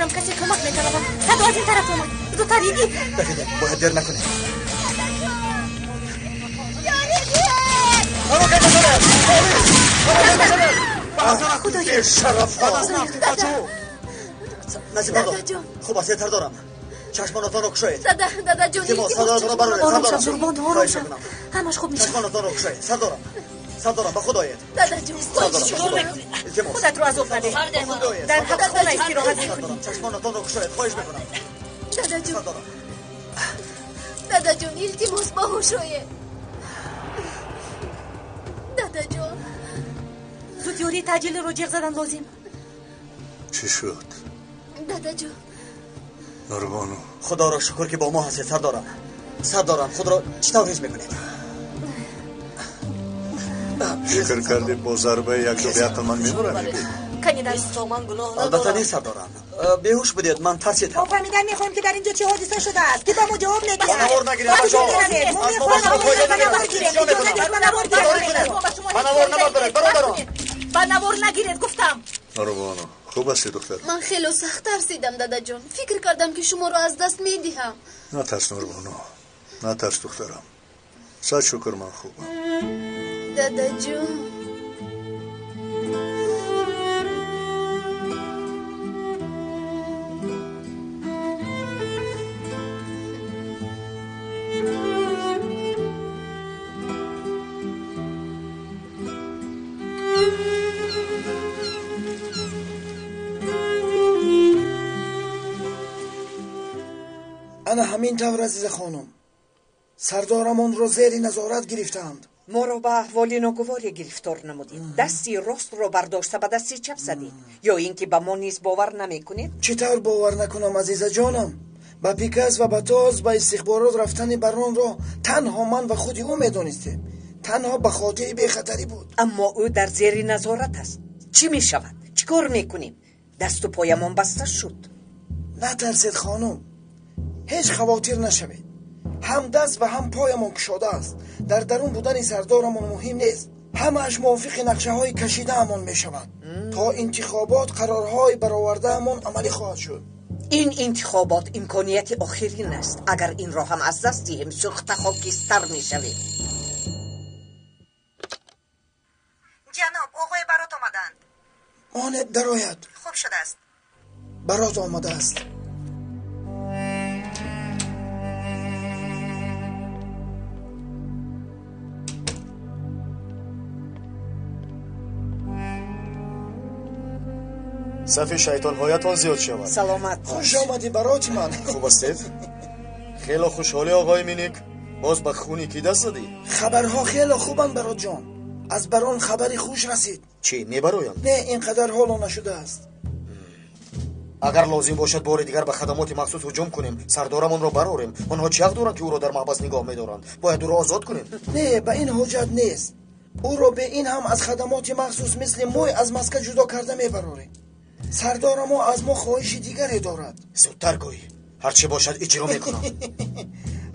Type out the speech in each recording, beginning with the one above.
кардам касе кӯмак металабад. Садо аз ин тараф омад. Зудтар иди. Давидем, бояд дер накунем. Худоё, Насиб, хуб аст, сардорам. Чашмонатонро кушоед. Дада, дадаҷон, садоятонро бароред. Ором шав, Зурбону, ором шав. Ҳамаш хуб мешавад. Чашмонатонро кушоед. Сардорам, сардорам, ба худо оед. Дадаҷон, чикор мекунӣ? Худатро азоб наде. Дар ҳабсхона истироҳат мекунӣ. Чашмонатонро кушоед, хоҳиш мекунам. Дадаҷон, дадаҷон, илтимос, ба ҳуш оед. Дадаҷон, зуд ёрии таъҷилиро ҷиғ задан лозим. Чӣ шуд? Дадаҷон, Нурбону, худоро шукр ки бо мо ҳастед. Сардорам, сардорам, худро чӣ тавр ҳис мекунед? Фикр кардӣ бо зарбаи якду беақл ман мемурам? Албатта не, сардорам. Беҳуш будед, ман тарсидам. Мо фаҳмидан мехоҳем ки дар инҷо чӣ ҳодиса шудааст, ки ба мо ҷавоб медиҳад. Ба навор нагиред, бачаҳо. Мо мехоҳем ба навор гирем. Иҷоза диҳед ба навор гирем. Ба навор набардоред, бародарон. Ба навор нагиред, гуфтам. Нурбону, хуб ҳастӣ, духтар? Ман хело сахт тарсидам, дадаҷон. Фикр кардам ки шуморо аз даст медиҳам. Натарс, Нурбону, натарс, духтарам. Сад шукр, ман хубам. Дадаҷон, ана ҳамин тавр, азиза хонум, сардорамонро зери назорат гирифтаанд. Моро ба аҳволи ногуворе гирифтор намудед. Дасти ростро бардошта ба дасти чап задед. Ё ин ки ба мо низ бовар намекунед? Чӣ тавр бовар накунам, азизаҷонам? Ба Пикас ва ба Тоз ба истихборот рафтани баронро танҳо ман ва худи ӯ медонистем. Танҳо ба хотири бехатарӣ буд. Аммо ӯ дар зери назорат аст. Чӣ мешавад? Чӣ кор мекунем? Дасту поямон баста шуд. Натарсед, хонум, ҳеҷ хавотир нашавед. Ҳам даст ва ҳам поямон кушода аст. Дар дарун будани сардорамон муҳим нест. Ҳамааш мувофиқи нақшаҳои кашидаамон мешавад. То интихобот қарорҳои баровардаамон амалӣ хоҳад шуд. Ин интихобот имконияти охирин аст. Агар инро ҳам аз даст диҳем, сӯхта хокистар мешавем. Ҷаноб, оғои Барот омаданд. Монед дарояд. Хуб шудааст. Барот омадааст. Сафи шайтонҳоятон зиёд шавад. Саломат. Хуш омадӣ, бароти ман. Хуб ҳастед? Хело хушҳолӣ, оғои Миник. Боз ба хуни кӣ даст задӣ? Хабарҳо хело хубанд, баротҷон. Аз барон хабари хуш расид. Чӣ, мебароянд? Не, ин қадар ҳоло нашудааст. Агар лозим бошад, бори дигар ба хадамоти махсус ҳуҷум кунем, сардорамонро барорем. Онҳо чӣ ҳақ доранд, ки ӯро дар маҳбас нигоҳ медоранд? Бояд ӯро озод кунем. Не, ба ин ҳоҷат нест. Ӯро бе ин ҳам аз хадамоти махсус мисли мӯй аз маска ҷудо карда мебарорем. Сардора мо аз мо хоҳиши дигаре дорад. Зудтар гӯй, ҳарчи бошад иҷро мекунам.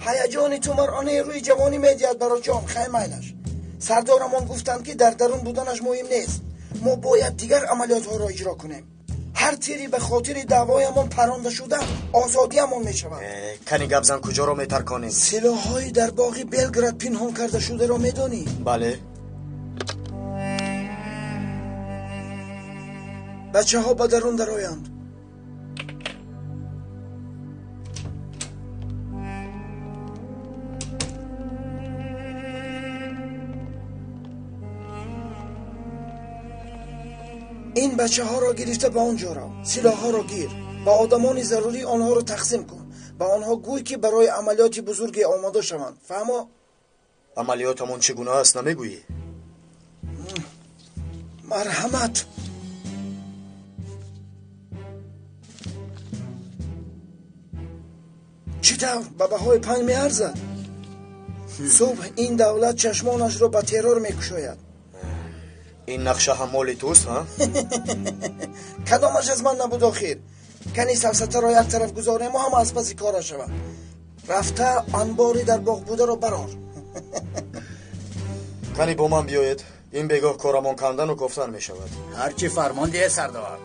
Ҳаяҷони ту маронаи рӯи ҷавонӣ медиҳад, бароҷон. Хай, майлаш. Сардорамон гуфтанд, ки дар дарун буданаш муҳим нест. Мо бояд дигар амалиётҳоро иҷро кунем. Ҳар тири ба хотири даъвоямон паронда шуда озодиямон мешавад. Кани гапзан, куҷоро метарконем? Силоҳҳои дар боғи Белград пинҳон карда шударо медонӣ? Бале. Бачаҳо ба дарун дароянд. Ин бачаҳоро гирифта ба он ҷо рав. Силоҳҳоро гир, ба одамони зарурӣ онҳоро тақсим кун. Ба онҳо гӯй, ки барои амалиёти бузурге омода шаванд. Фаҳмо? Амалиётамон чӣ гуна аст, намегӯӣ? Марҳамат. Чӣ тавр ба баҳои 5 меарзад? Субҳ ин давлат чашмонашро ба террор мекушояд. Ин нақша ҳам моли туст, ҳа? Кадомаш аз ман набуд охир? Кани сафсатаро як тараф гузорему ҳама аз паси кора шавад. Рафта анбори дар боғ бударо барор. Кани бо ман биёед. Ин бегоҳ корамон кандану кофтан мешавад. Ҳарчи фармон диҳед, сардор.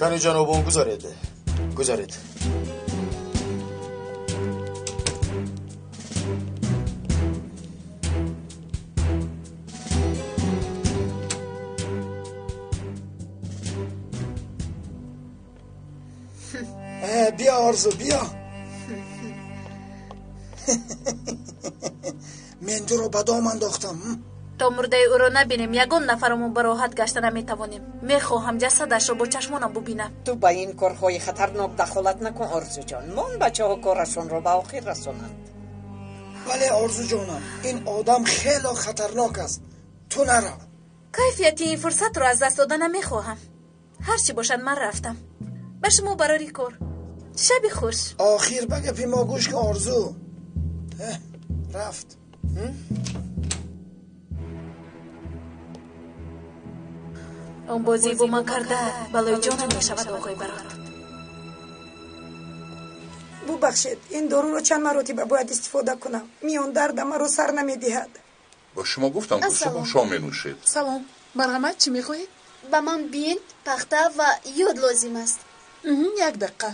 Кани ҷанобон, гузаред, гузаред. Биё, Орзу, биё. Мендуро ба дом андохтам. То мурдаи ӯро набинем, ягон нафарамон ба роҳат гашта наметавонем. Мехоҳам ҷасадашро бо чашмонам бубинам. Ту ба ин корҳои хатарнок дахолат накун, Орзуҷон. Мон бачаҳо корашонро ба охир расонанд. Бале, Орзуҷонам, ин одам хело хатарнок аст. Ту нарав. Кайфияти ин фурсатро аз даст дода намехоҳам. Ҳар чӣ бошад, ман рафтам. Ба шумо барори кор. Шаби хуш. Охир ба гапи мо гӯш кун, Орзу. Рафт. Он бозӣ бо ман карда балои ҷонам мешавад, оғои Барот. Бубахшед, ин доруро чанд маротиба бояд истифода кунам? Миён дарда маро сар намедиҳад. Ба шумо гуфтам, ки субҳ шом менӯшед. Салом, марҳамат, чӣ мехоҳед? Ба ман бинт, пахта ва йод лозим аст. Як дақиқа.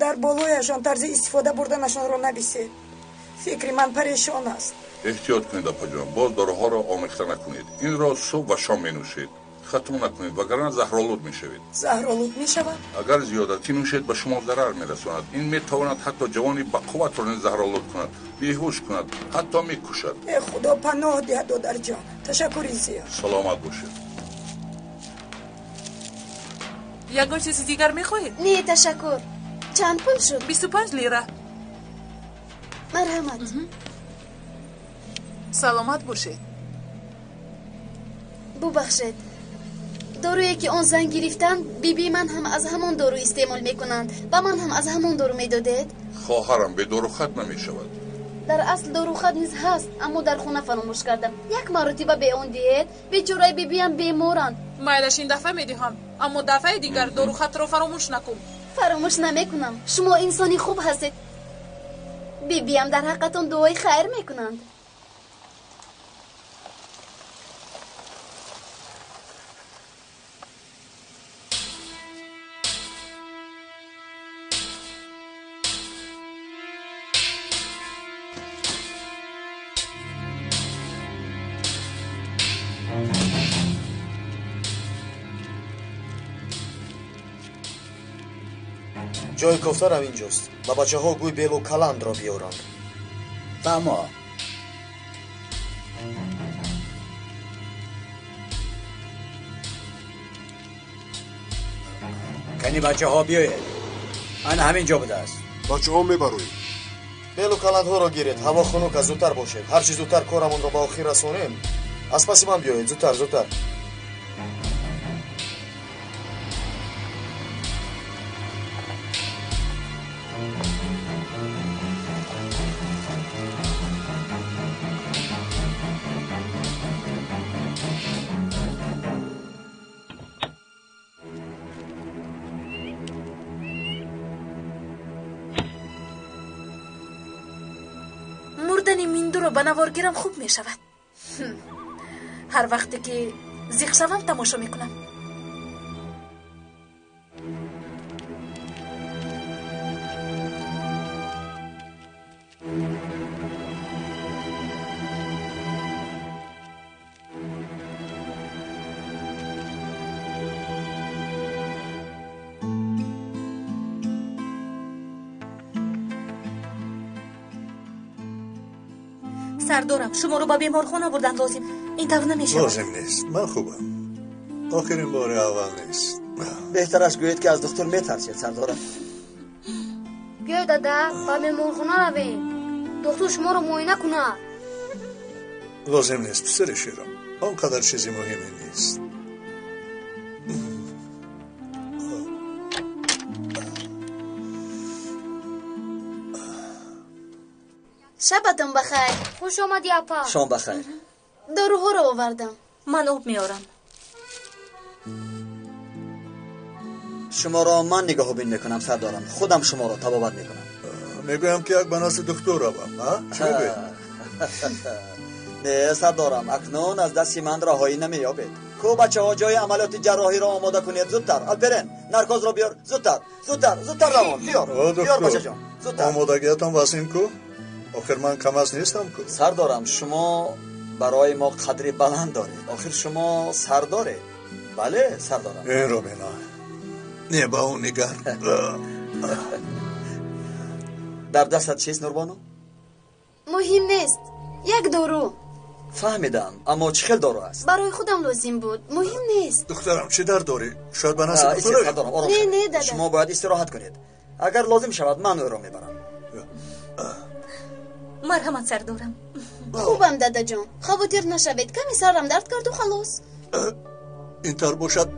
Дар болояшон тарзи истифода бурданашонро нависед. Фикри ман парешон аст. Эҳтиёт кунед, апаҷон, боз доруҳоро омехта накунед. Инро субҳ ва шом менӯшед. Хато накунед, вагарна заҳролуд мешавед. Заҳролуд мешавам? Агар зиёдатӣ нӯшед, ба шумо зарар мерасонад. Ин метавонад ҳатто ҷавони бақувватро низ заҳролуд кунад, беҳуш кунад, ҳатто мекушад. Э, Худо паноҳ диҳад, додарҷон. Ташаккури зиёд. Саломат бошед. Ягон чизи дигар мехоҳед? Не, ташаккур. Чанд пул шуд? 25 лира. Марҳамат. Саломат бошед. Бубахшед, доруе ки он зан гирифтанд, бибии ман ҳам аз ҳамон дору истеъмол мекунанд. Ба ман ҳам аз ҳамон дору медодед? Хоҳарам, бе дорухат намешавад. Дар асл дорухат низ ҳаст, аммо дар хона фаромӯш кардам. Як маротиба бе он диҳед, бечораи бибиям беморанд. Майлаш, ин дафъа медиҳам, аммо дафъаи дигар дорухатро фаромӯш накун. Фаромӯш намекунам. Шумо инсони хуб ҳастед. Бибиям дар ҳаққатон дуои хайр мекунанд. Ҷои кофтарам инҷост. Ба бачаҳо гӯй белу каландро биёранд. Фаҳмо. Кани бачаҳо биёед. Ана ҳамин ҷо будааст. Бачаҳо мебароед. Белу каландҳоро гиред. Ҳаво хунук аст, зудтар бошед. Ҳарчи зудтар корамонро ба охир расонем. Аз паси ман биёед, зудтар, зудтар. Мурдани Миндуро ба навор гирам хуб мешавад. Ҳар вақте ки зиқ шавам, тамошо мекунам. Сардорам, шуморо ба беморхона бурдан лозим. Ин тавр намешавад. Лозим нест, ман хубам. Охирин бори аввал нест. Беҳтар аст гӯед, ки аз духтур метарсед, сардорам. Биёй, дада, ба меҳмонхона равем. Духтур шуморо муоина кунад. Лозим нест, писари ширам. Он қадар чизи муҳиме нест. Шабатон бахайр. Хуш омадӣ, апа. Шом бахайр. Доруҳоро овардам. Ман об меорам. Шуморо ман нигаҳбон мекунам, сардорам. Худам шуморо табобат мекунам. Мегӯям, ки як ба назди духтур равам. Чӣ мегӯед? Не, сардорам, акнун аз дасти ман раҳоӣ намеёбед. Ку бачаҳо, ҷои амалиёти ҷарроҳиро омода кунед, зудтар. Алперен, наркозро биёр, зудтар, зудтар, зудтар равон, биёр. Биёр бачаҷон, зудтар. Омодагиятон вазин ку? Охир ман кам аз нестам ку. Сардорам, шумо барои мо қадри баланд доред. Охир шумо сардоред. Бале, сардорам. Инро бина. Не, ба он нигар. Дар дастат чист, Нурбону? Муҳим нест. Як дору. Фаҳмидам, аммо чӣ хел дору аст? Барои худам лозим буд. Муҳим нест. Духтарам, чӣ дард дорӣ? Шояд ба назди духтур равӣ? Сардорам, ором Не, шавед. не, дада. Шумо бояд истироҳат кунед. Агар лозим шавад, ман ӯро мебарам. Марҳамат, сардорам. Хубам, дадаҷон. Хавотир нашавед. Каме сарам дард карду халос. Ин тавр бошад.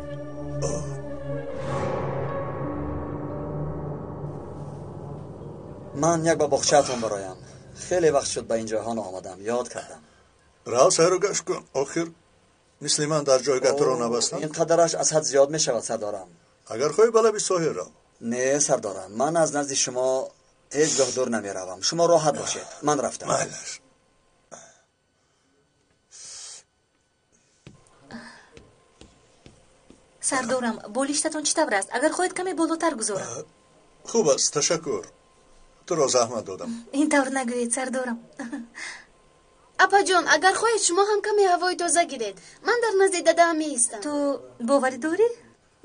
Ман як ба боғчаатон бароям. Хеле вақт шуд ба ин ҷойҳо наомадам, ёд кардам. Рав, сайру гашт кун. Охир мисли ман дар ҷойгоҳ туро набастам. Ин қадараш аз ҳад зиёд мешавад, сардорам. Агар хоҳӣ, ба лаби соҳил рав. Не, сардорам, ман аз назди шумо ҳеҷ гоҳ дур намеравам. Шумо роҳат бошед. Ман рафтам. Майлаш. Сардорам, болиштатон чӣ тавр аст? Агар хоҳед, каме болотар гузорам. Хуб аст, ташаккур. Туро заҳмат додам. Ин тавр нагӯед, сардорам. Апаҷон, агар хоҳед, шумо ҳам каме ҳавои тоза гиред. Ман дар назди дадаам меистам. Ту боварӣ дорӣ?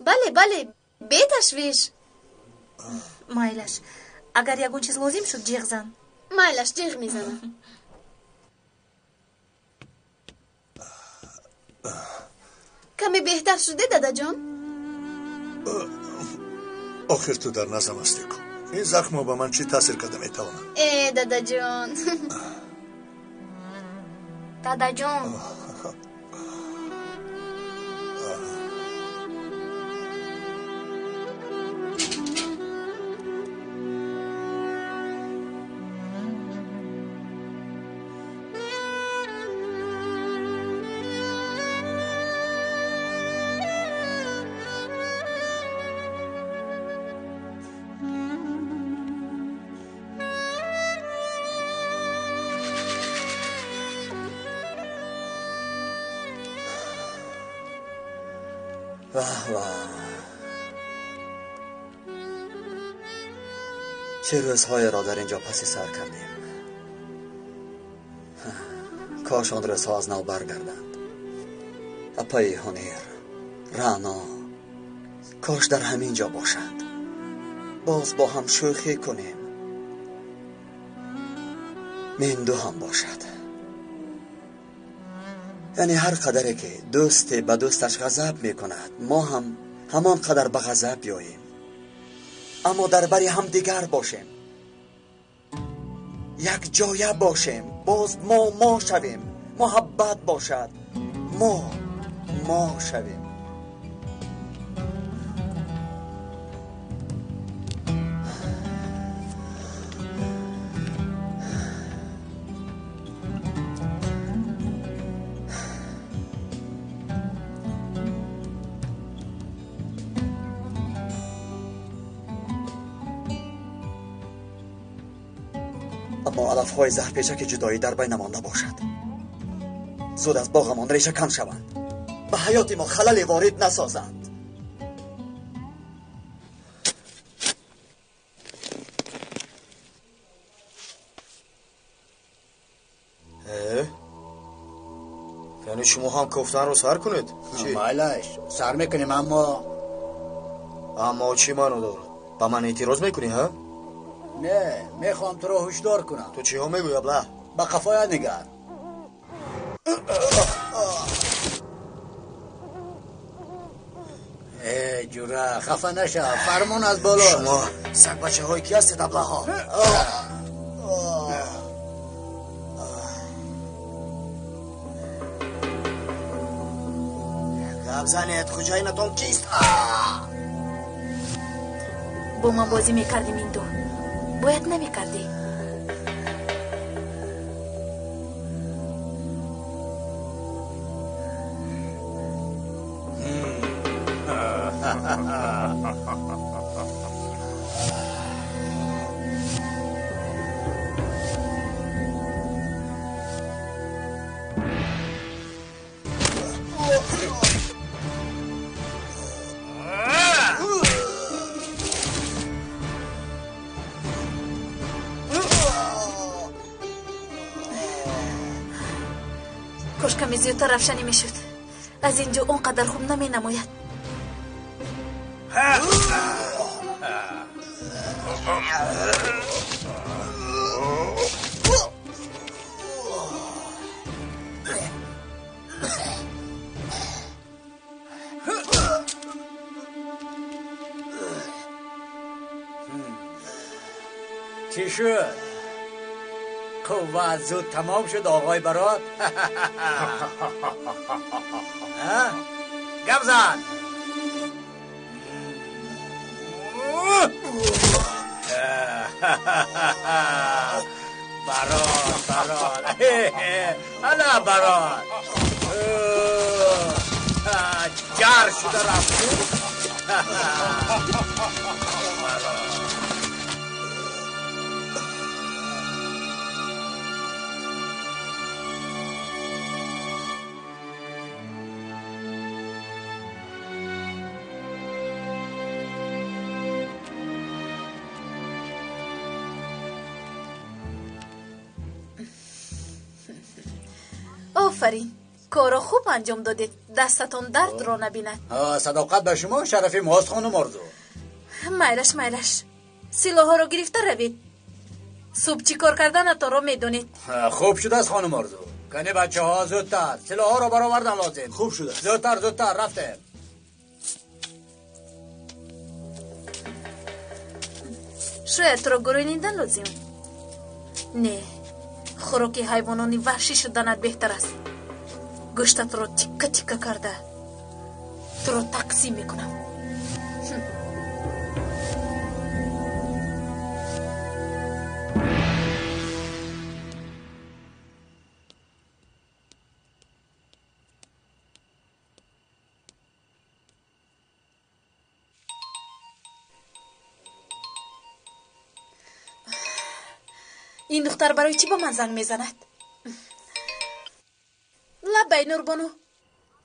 Бале, бале, беташвиш. Майлаш, агар ягон чиз лозим шуд, ҷеғ зан. Майлаш, ҷеғ мезанам. Каме беҳтар шуде, дадаҷон? Охир ту дар наздам ҳастӣ ку. Ин захмҳо ба ман чӣ таъсир карда метавонанд? Э, дадаҷон. Дадаҷон. Ваҳ ваҳ, чӣ рӯзҳоеро дар инҷо паси сар кардем. Кош он рӯзҳо аз нав баргарданд. Апаи Ҳунер, Раъно, кош дар ҳамин ҷо бошанд. Боз бо ҳам шӯхӣ кунем. Менду ҳам бошад. Яъне ҳар қадаре ки дӯсте ба дӯсташ ғазаб мекунад, мо ҳам ҳамон қадар ба ғазаб биёем. Аммо дар бари ҳамдигар бошем, як ҷоя бошем, боз мо мо шавем, муҳаббат бошад, мо мо шавем. Аммо алафҳои заҳрпечаки ҷудоӣ дар байнамон набошад. Зуд аз боғамон решакан шаванд, ба ҳаёти мо халале ворид насозанд. Яъне шумо ҳам кофтанро сар кунед? Чӣ? Майлаш, сар мекунем, аммо аммо чӣ маъно дорад? Ба ман эътироз мекунӣ, ҳа? Не, мехоҳам туро ҳушдор кунам. Ту чиҳо мегӯӣ, абла? Ба қафоя нигар. Э, ҷура, хафа нашав, фармон аз боло. Шумо сагбачаҳои ки ҳастед, аблаҳо? Гап занед, хуҷаинатон кист? Бо ман бозӣ мекардӣ, Минду. Бояд намекардӣ. Кош каме зиёдтар равшанӣ мешуд. Аз ин ҷо он қадар хуб наменамояд. چی شد؟ قوت زود تمام شد آقای برات؟ گپ زن. برات برات الا برات جر شده رفت. آفرین، کارو خوب انجام دادید. دستتون درد را نبیند. صداقت به شما شرف ماست خانم آرزو. مایلش مایلش، سلاح‌ها رو گرفته روید. صبح چی کار کردنتان رو میدونید. خوب شده است خانم آرزو. کنی بچه ها زودتر سلاح‌ها رو برآوردن لازم. خوب شده است. زودتر زودتر رفتیم. شاید تو رو گرینیدن لازم. نه، خوراکی حیوانانی وحشی شدنت بهتر است. گوشتت رو تیکه تیکه کرده تو رو تقسیم میکنم. این دختر برای چی با من زنگ میزند؟ لبای نوربانو.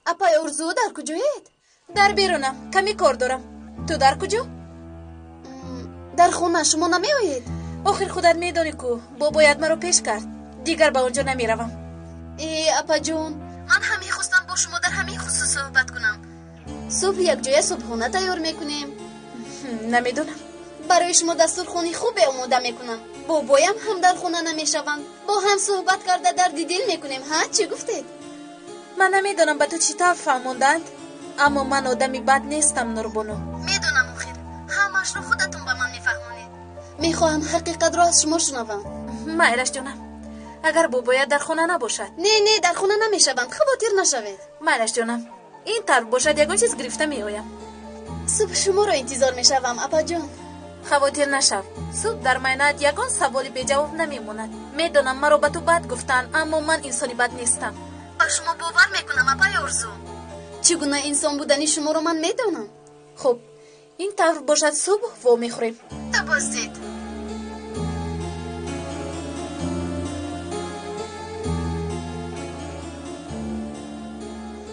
اپای ارزو در کجایید؟ در بیرونم، کمی کار دارم. تو در کجا؟ در خونه. شما نمیآیید؟ آخر خودت میدانی کو بابایت مرا پیش کرد، دیگر به آنجا نمیروم. ای اپا جون، من هم میخواستم با شما در همین خصوص صحبت کنم. صبح یک جای صبحانه تیار میکنیم. نمیدونم. برای شما دستورخوانی خوب آماده میکنم. بابایم هم در خونه نمیشوند. با هم صحبت کرده درد دل میکنیم. ها چی گفتید؟ من نمیدانم به تو چی طور فهموندند، اما من آدمی بد نیستم نوربانو. میدونم آخر همش رو خودتون به من میفهمونید. میخواهم حقیقت را از شما شنوم. مایلش جانم، اگر بابایت در خانه نباشد. نه نه، در خانه نمیشوند، خاطر نشوید. مایلش جانم، این طرف باشد یگان چیز گرفته میآیم. صبح شما را انتظار میشوم اپا جان. خاطر نشو، صبح در ماینت یگان سوالی بی جواب نمیماند. میدانم مرا به تو بد گفتند، اما من انسانی بد نیستم. به شما باور میکنم اپای ارزو. چگونه انسان بودنی شما رو من میدانم. خب این طور باشد صبح و میخوریم. تا بازدید.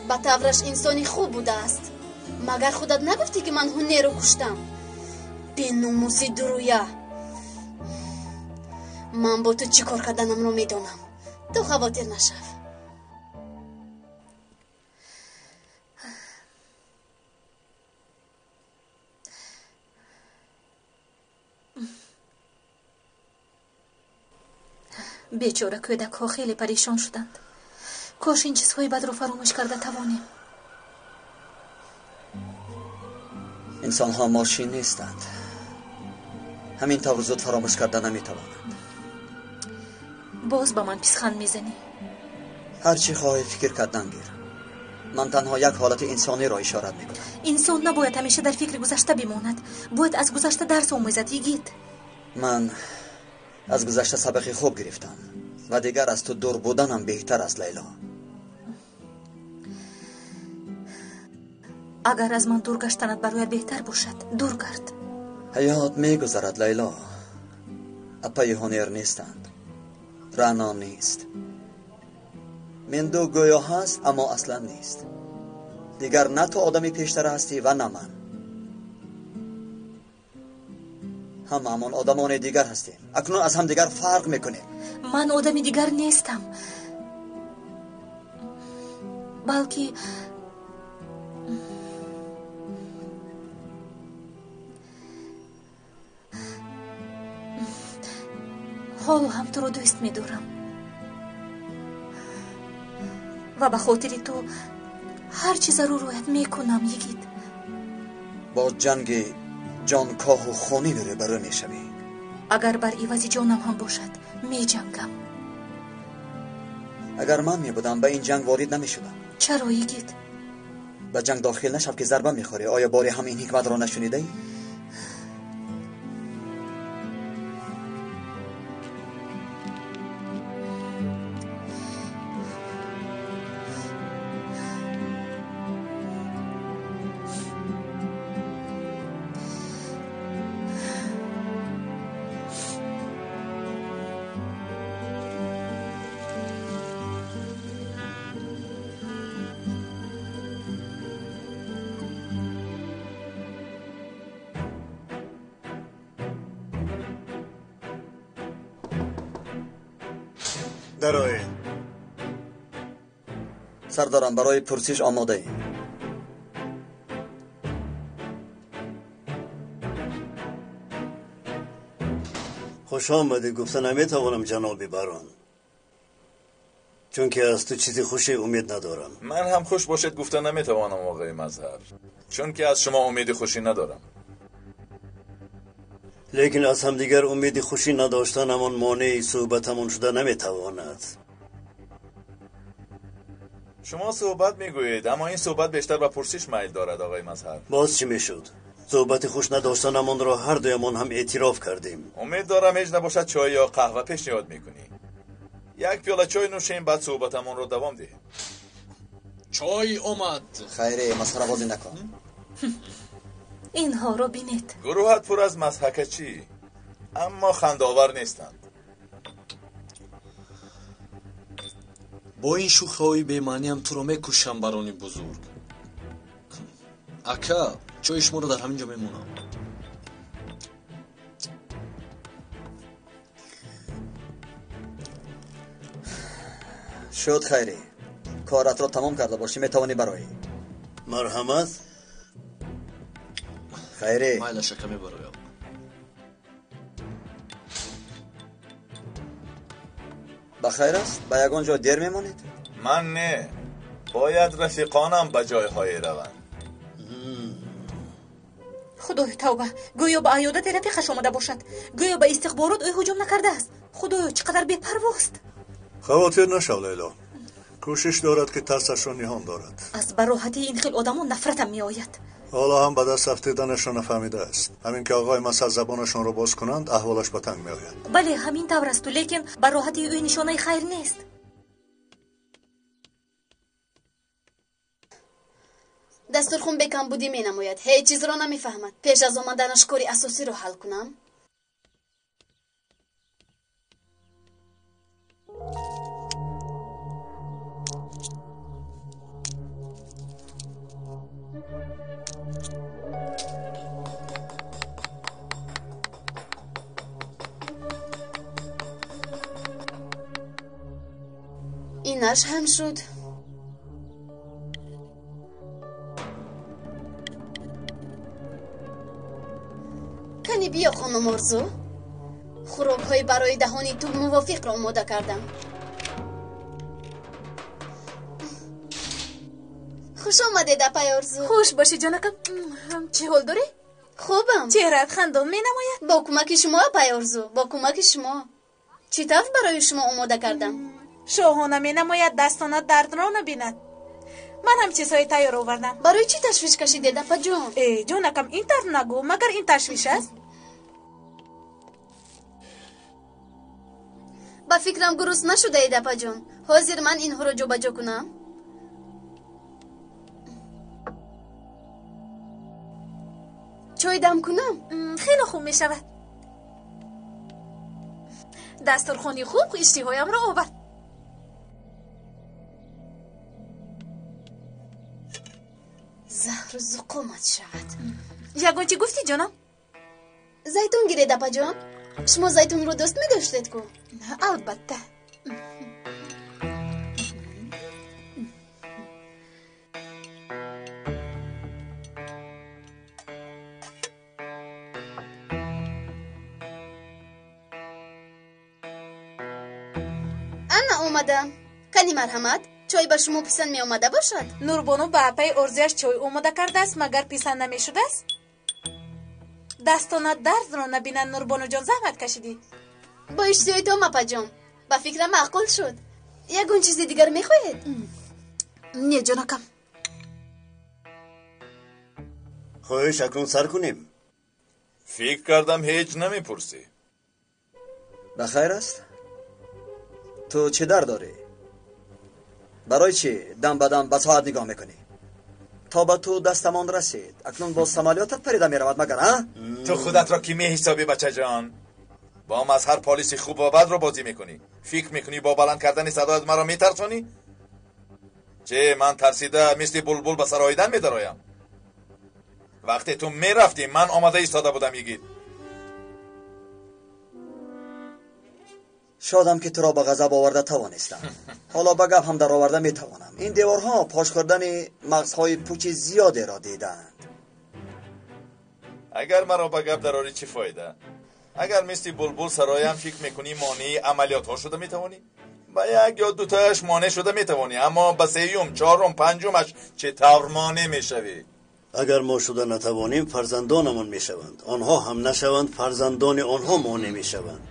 به طورش انسانی خوب بوده است. مگر خودت نگفتی که من هنر رو کشتم؟ بیناموسی درویا. من با تو چی کار کردنم رو میدانم. تو خاطر نشو. бечора кӯдакҳо хеле парешон шуданд. Кош ин чизҳои бадро фаромӯш карда тавонем. Инсонҳо мошин нестанд. Ҳамин тавр зуд фаромӯш карда наметавонанд. Боз ба ман писханд мезанӣ. Ҳар чӣ хоҳӣ фикр кардан гир. Ман танҳо як ҳолати инсониро ишорат мекунам. Инсон набояд ҳамеша дар фикри гузашта бимонад. Бояд аз гузашта дарс омӯзад, йигит. Ман аз гузашта сабақи хуб гирифтам ва дигар аз ту дур буданам беҳтар аст, Лайло. Агар аз ман дур гаштанат барояд беҳтар бошад, дур гард. Ҳаёт мегузарад, Лайло. Апаи ҳунер нестанд, Рано нест. Менду гӯё ҳаст, аммо аслан нест. Дигар на ту одами пештара ҳастӣ ва на ман. Ҳамаамон одамони дигар ҳастем. Акнун аз ҳамдигар фарқ мекунем. Ман одами дигар нестам. Балки ҳоло ҳам туро дӯст медорам ва ба хотири ту ҳар чӣ зарур ояд мекунам, йигит. Бо ҷанги ҷонкоҳу хунин рӯбарӯ мешавӣ. Агар бар ивази ҷонам ҳам бошад, меҷангам. Агар ман мебудам, ба ин ҷанг ворид намешудам. Чаро, йигит? Ба ҷанг дохил нашав, ки зарба мехӯрӣ. Оё боре ҳам ин ҳикматро нашунидаӣ? Дароед. Сардарам, барои пурсиш омодаем. Хуш омадӣ гуфта наметавонам, ҷаноби барон, чунки аз ту чизи хуше умед надорам. Ман ҳам хуш бошед гуфта наметавонам, оғои Мазҳар, чунки аз шумо умеди хушӣ надорам. Лекин аз ҳамдигар умеди хушӣ надоштанамон монеи суҳбатамон шуда наметавонад. Шумо суҳбат мегӯед, аммо ин суҳбат бештар ба пурсиш майл дорад, оғои Мазҳар. Боз чӣ мешуд? Суҳбати хуш надоштанамонро ҳар дуямон ҳам эътироф кардем. Умед дорам ҳеҷ набошад чой ё қаҳва пешниҳод мекунӣ. Як пиёла чой нӯшем, баъд суҳбатамонро давом диҳем. Чой омад. Хайре, масхарабозӣ накун. Инҳоро бинед. Гурӯҳат пур аз мазҳакачӣ, аммо хандаовар нестанд. Бо ин шӯхиҳои бемаъниам туро мекушам, барони бузург. Ака, чойи шуморо дар ҳамин ҷо мемонам. Шуд, Хайрӣ. Коратро тамом карда бошӣ, метавонӣ бароӣ. Марҳамат. Хайрӣ. Майлаш, ака, мебароям. Ба хайр аст? Ба ягон ҷо дер мемонед? Ман не. Бояд рафиқонам ба ҷойҳое раванд. Худоё, тавба! Гӯё ба аёдати рафиқаш омада бошад. Гӯё ба истихборот ӯ ҳуҷум накардааст. Худоё, чӣ қадар бепарвост! Хавотир нашав, Лайло. Кӯшиш дорад, ки тарсашро ниҳон дорад. Аз бароҳатии ин хел одамон нафратам меояд. Ҳоло ҳам ба даст афтиданашро нафаҳмидааст. Ҳамин ки оғои Масъад забонашонро боз кунанд, аҳволаш ба танг меояд. Бале, ҳамин тавр асту, лекин бароҳатии ӯ нишонаи хайр нест. Дастурхун бекамбудӣ менамояд, ҳеҷ чизро намефаҳмад. Пеш аз омаданаш кори асосиро ҳал кунам. Инаш ҳам шуд. Кани биё, хонум Орзу. Хӯрокҳои барои даҳони ту мувофиқро омода кардам. Хуш омадед, апай Орзу. Хуш бошӣ, ҷонакам. Чӣ ҳол дорӣ? Хубам. Чеҳраат хандон менамояд. Бо кӯмаки шумо, апай Орзу, бо кӯмаки шумо. Чӣ тавр барои шумо омода кардам? Шоҳона менамояд, дастона дардро набинад. Ман ҳам чизҳои тайёр овардам. Барои чӣ ташвиш кашидед, апаҷон? Э, ҷонакам, ин тавр нагӯ. Магар ин ташвиш аст? Ба фикрам гуруст нашудаед, апаҷон. Ҳозир ман инҳоро ҷобаҷо кунам. Чой дам кунам? Хеле хуб мешавад. Дастурхони хуб иштиҳоямро овард. Заҳру зуқумат шавад. Ягон чӣ гуфтӣ, ҷонам? Зайтун гиред, апаҷон. Шумо зайтунро дӯст медоштед ку? Албатта. Ана омадам. Кани марҳамат, чой ба шумо писанд меомада бошад? Нурбону ба апаи Орзуяш чой омода кардааст, магар писанд намешудааст? Дастонат дардро набинанд, Нурбонуҷон, заҳмат кашидӣ. Бо иштиҳоитон, апаҷон. Ба фикрам маъқул шуд. Ягон чизи дигар мехоҳед? Не, ҷонакам. Хоҳиш, акнун сар кунем. Фикр кардам, ҳеҷ намепурсӣ. Ба хайр аст? Ту чӣ дард дорӣ? Барои чӣ дам ба дам ба соат нигоҳ мекунӣ? То ба ту дастамон расид. Акнун боз самолётат парида меравад, магар, а? Ту худатро ки меҳисобӣ, бачаҷон? Бо мазҳар полиси хуб ва бадро бозӣ мекунӣ. Фикр мекунӣ бо баланд кардани садоят маро метарсонӣ? Че, ман тарсида мисли булбул ба сароидан медароям? Вақте ту мерафтӣ, ман омода истода будам, йигит. Шодам ки туро ба ғазаб оварда тавонистам. Ҳоло ба гап ҳам дароварда метавонам. Ин деворҳо пош хӯрдани мағзҳои пучи зиёдеро дидаанд. Агар маро ба гап дарорӣ, чӣ фоида? Агар мисли булбул сароям, фикр мекунӣ монеи амалиётҳо шуда метавонӣ? Ба як ё дутояш монеъ шуда метавонӣ, аммо ба сеюм, чорум, панҷумаш чӣ тавр монеъ мешавӣ? Агар мо шуда натавонем, фарзандонамон мешаванд. Онҳо ҳам нашаванд, фарзандони онҳо монеъ мешаванд.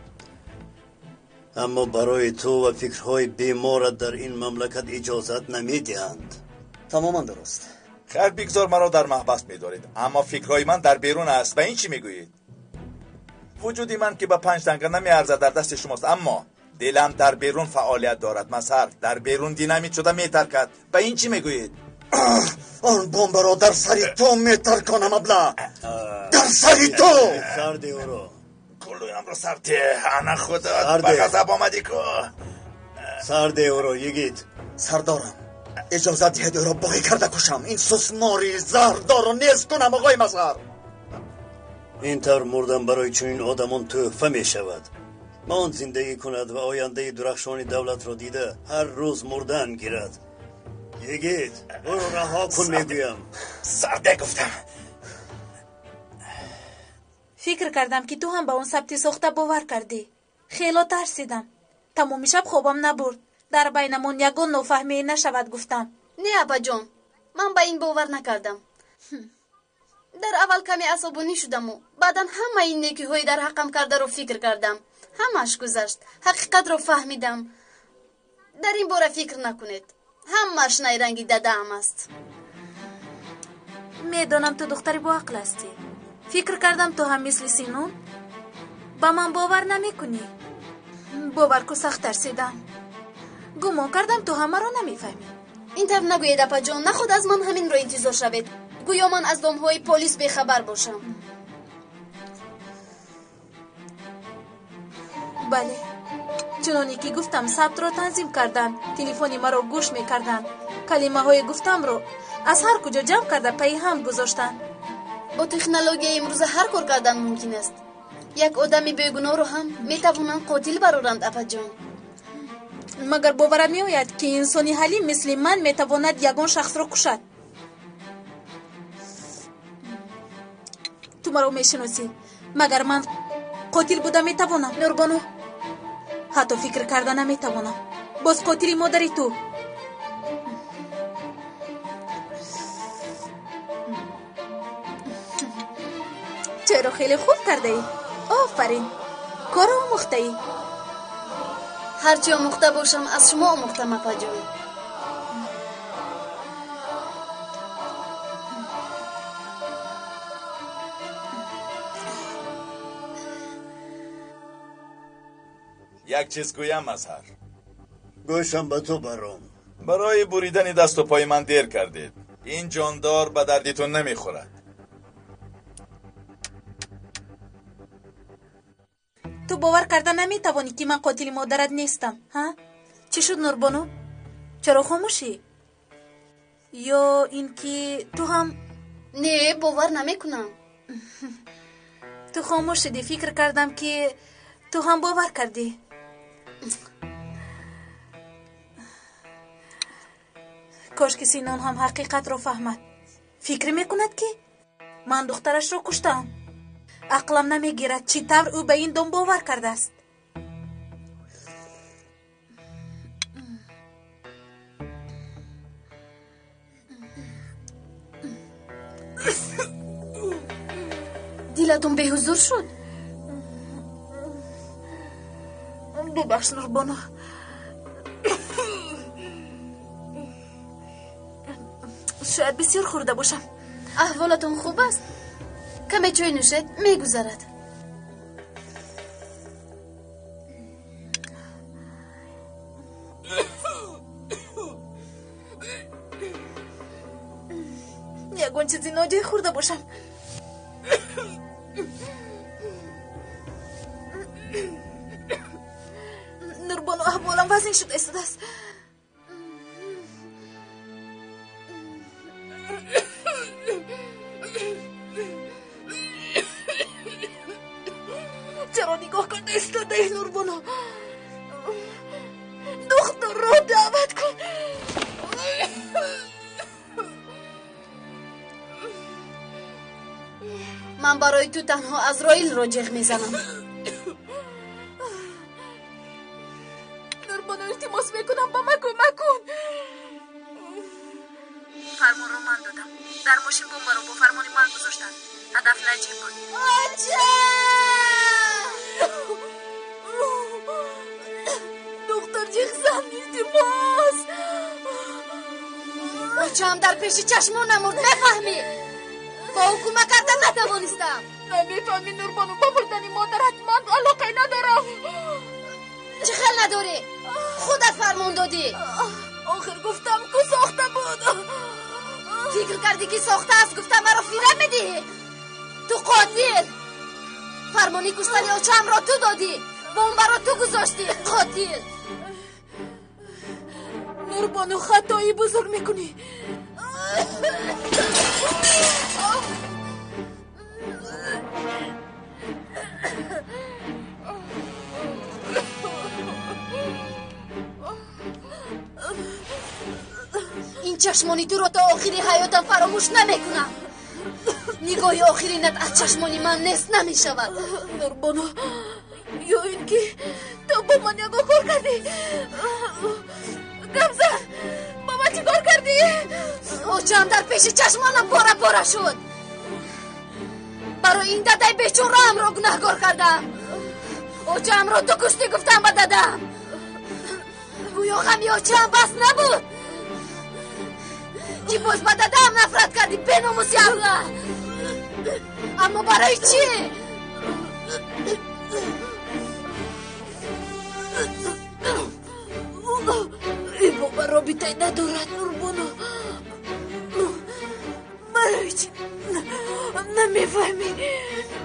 Аммо барои ту ва фикрҳои беморат дар ин мамлакат иҷозат намедиҳанд. Тамоман дуруст. Хайр, бигзор маро дар маҳбас медоред, аммо фикрҳои ман дар берун аст. Ба ин чӣ мегӯед? Вуҷуди ман ки ба 5 танга намеарзад дар дасти шумост, аммо дилам дар берун фаъолият дорад. Мазҳар дар берун динамит шуда метаркад. Ба ин чӣ мегӯед? Он бомбаро дар сари ту метарконам, абла! Дар сари ту! Сарде ӯро. Кулуямро сарде. Ана худо, ба ғазаб омадӣ ку. Сарде ӯро, йигит. Сардорам, иҷозат диҳед ӯро боғӣ карда кушам. Ин сусмори заҳрдорро нест кунам, оғои Мазҳар. Ин тавр мурдан барои чунин одамон тӯҳфа мешавад. Мон зиндагӣ кунад ва ояндаи дурахшони давлатро дида ҳар рӯз мурдан гирад. Йигит, ӯро раҳо кун, мегӯям. Сарде гуфтам. Фикр кардам, ки ту ҳам ба он сабти сохта бовар кардӣ. Хело тарсидам. Тамоми шаб хобам набурд. Дар байнамон ягон нофаҳмие нашавад, гуфтам. Не, апаҷон, ман ба ин бовар накардам. Дар аввал каме асобонӣ шудаму баъдан ҳамаи ин некиҳои дар ҳаққам кардаро фикр кардам. Ҳамааш гузашт. Ҳақиқатро фаҳмидам. Дар ин бора фикр накунед. Ҳамааш найранги дадаам аст. Медонам, ту духтари боақл ҳастӣ. Фикр кардам, ту ҳам мисли Синун ба ман бовар намекунӣ. Бовар ку, сахт тарсидам. Гумон кардам, ту ҳамаро намефаҳмӣ. Ин тавр нагӯед, апаҷон. Наход аз ман ҳаминро интизор шавед. Гӯё ман аз домҳои полис бехабар бошам. Бале, чуноне ки гуфтам, сабтро танзим карданд, телефони маро гӯш мекарданд, калимаҳои гуфтамро аз ҳар куҷо ҷамъ карда пайи ҳам гузоштанд. Бо технологияи имрӯза ҳар кор кардан мумкин аст. Як одами бегуноҳро ҳам метавонанд қотил бароранд, апаҷон. Магар боварат меояд, ки инсони ҳалим мисли ман метавонад ягон шахсро кушад? Ту маро мешиносӣ. Магар ман қотил буда метавонам, Нурбону? Ҳатто фикр карда наметавонам. Боз қотили модари ту. Чаро хеле хуб кардаӣ? Офарин, корро омӯхтаӣ. Ҳарчи омӯхта бошам, аз шумо омӯхтам, апаҷон. Як чиз гӯям, Мазҳар. Гӯшам ба ту, баром. Барои буридани дасту пои ман дер кардед. Ин ҷондор ба дарди ту намехӯрад. Ту бовар карда наметавонӣ, ки ман қотили модарат нестам, ҳа? Чӣ шуд, Нурбону? Чаро хомӯшӣ? Ё ин ки ту ҳам? Не, бовар намекунам. Ту хомӯш шудӣ, фикр кардам, ки ту ҳам бовар кардӣ. Кош ки Синон ҳам ҳақиқатро фаҳмад. Фикр мекунад, ки ман духтарашро куштаам. Ақлам намегирад, чӣ тавр ӯ ба ин дом бовар кардааст. Дилатон беҳузур шуд? Бубахш, Нурбону. Шояд бисёр хӯрда бошам. Аҳволатон хуб аст? Каме чой нӯшед, мегузарад. Ягон чизи ноҷой хӯрда бошам. Нурбону, аҳволам вазнин шуда истодааст. Чаро нигоҳ карда истодаи, Нурбону? Духтурро даъват кун. Ман барои ту танҳо Азроилро ҷеғ мезанам. Нурбону, илтимос мекунам, ба ман кӯмак кун. Фармонро ман додам. Дар мошин бомбаро бо фармони ман гузоштанд. Ҳадаф Наҷиб буд. Оча! Доктор, ҷеғ зан, илтимос. Очаам дар пеши чашмонам мурд, мефаҳмӣ? Бо ӯ кӯмак карда натавонистам. Намефаҳмӣ, Нурбону, ба мурдани модарат ман алоқае надорам. Чӣ хел надорӣ? Худат фармон додӣ. Охир гуфтам, ку сохта буд. Фикр кардӣ, ки сохта аст, гуфта маро фиреб медиҳӣ? Ту қотил! Фармони куштани очаамро ту додӣ, бомбаро ту гузоштӣ, қотил! Нурбону, хатои бузург мекунӣ. Ин чашмони туро то охири ҳаётам фаромӯш намекунам. Нигоҳи охиринат аз чашмони ман нест намешавад. Нурбону, ё ин ки ту бо ман ягон кор кардӣ? Гап зан, бо ман чӣ кор кардӣ? Очаам дар пеши чашмонам пора пора шуд. Барои ин дадаи бечораамро гунаҳкор кардам. Очаамро ту куштӣ, гуфтам ба дадам. Гӯё ғами очаам бас набуд, ки боз ба дадам нафрат кардӣ, беномуси абла. Аммо барои чӣ? Ин бо ман робитае надорад, Нурбону. Барои чӣ намефаҳмӣ?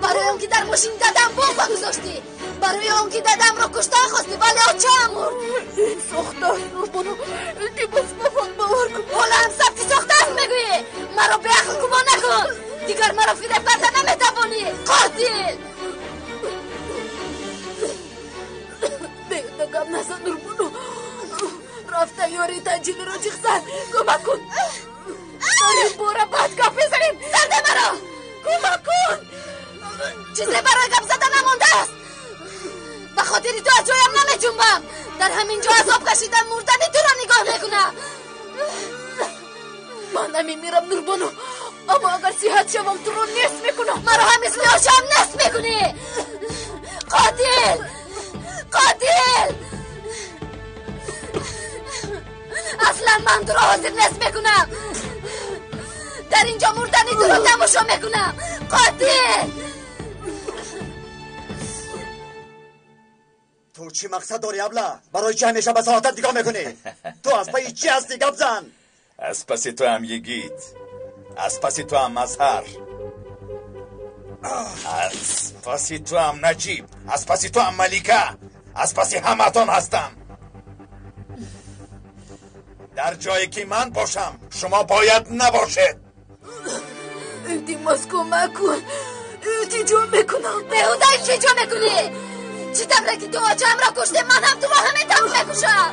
Барои он ки дар мошини дадам бомба гузоштӣ, барои он ки дадамро куштан хостӣ, вале очаам мурд. Ин сохтааст, Нурбону, илтимос, ба ман бовар кун. Ҳоло ҳам сабти сохтааст мегӯӣ? Маро беақл гумон накун. Дигар маро фиреб карда наметавонӣ, қотил! Беҳуда гап назан, Нурбону. Рафта ёри таъҷилиро ҷиғ зан. Кӯмак кун. Дар ин бора баъд гап мезанем. Сарде маро! Кӯмак кун. Чизе барои гап зада намондааст. Ба хотири ту аз ҷоям намеҷунбам. Дар ҳамин ҷо азоб кашидан мурдани туро нигоҳ мекунам. Ман намемирам, Нурбону, аммо агар сиҳат шавам, туро нест мекунам. Маро ҳам мисли очаам нест мекунӣ. Қотил! Қотил! Аслан ман туро ҳозир нест мекунам. Дар ин ҷо мурдани туро тамошо мекунам. Қотил! Ту чӣ мақсад дорӣ, абла? Барои чӣ ҳамеша ба соатат нигоҳ мекунӣ? Ту аз пайи чӣ ҳастӣ? Гап зан. Аз паси туам, йигит. Аз паси туам, Мазҳар. Аз паси туам, Наҷиб. Аз паси туам, Малика. Аз паси ҳамаатон ҳастам. Дар ҷое ки ман бошам, шумо бояд набошед. Илтимос, кӯмак кун. Илтиҷо мекунам. Беҳуда илтиҷо мекунӣ. Чӣ тавре ки ту очаамро куштӣ, ман ҳам туро ҳамин тавр мекушам.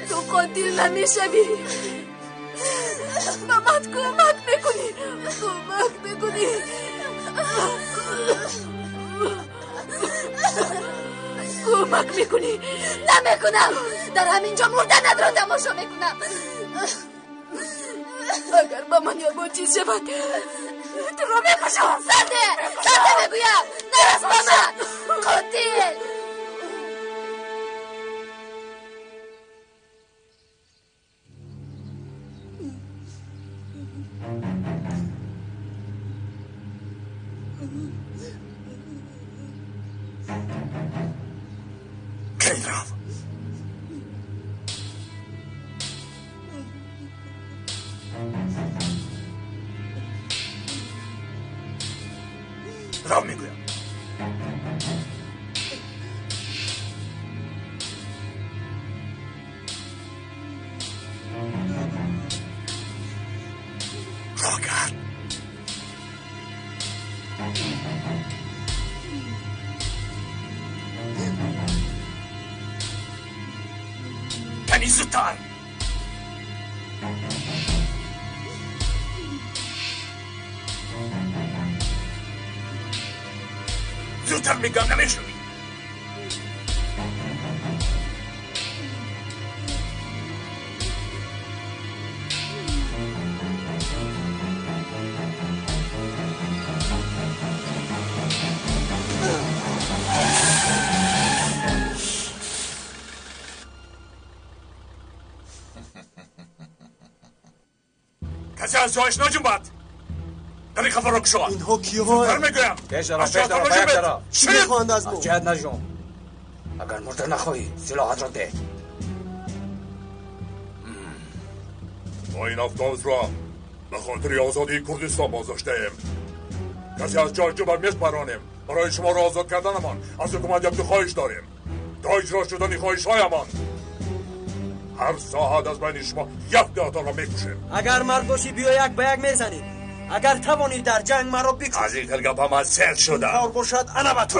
Ту қотил намешавӣ. Ба ман кӯмак мекунӣ. Кӯмак мекунӣ. Кӯмак мекунӣ. Намекунам. Дар ҳамин ҷо мурданатро тамошо мекунам. Агар ба ман ягон чиз шавад, туро мекушам. Сарде, сарде мегӯям, нарас ба ман. Қотил! Кай рав? Рав мегӯям. Рогард. Кани зудтар. Зудтар мегӯям, намешунавӣ? Касе аз ҷояш наҷунбад. Дар ин хафаро кушод. Инҳо киҳоянд? Зудтар мегӯям. Пеш даро, Аз пеш ҷоятон даро, ба як наҷунбед. тараф. Чӣ мехоҳанд аз мо? Аз ҷоят наҷунб. Агар мурда нахоҳӣ, силоҳатро деҳ. Мо ин автобусро ба хотири озодии Курдистон боздоштаем. Касе аз ҷой ҷунбад, меспаронем. Барои шуморо озод карданамон аз ҳукумат якду хоҳиш дорем. То иҷро шудани хоҳишҳоямон ҳар соат аз байни шумо як даҳтонро мекушем. Агар мард бошӣ, биё, як ба як мезанем. Агар тавонӣ, дар ҷанг маро бикуш. Аз ин хел гапа ман сер шудам. Кор бошад, ана ба ту.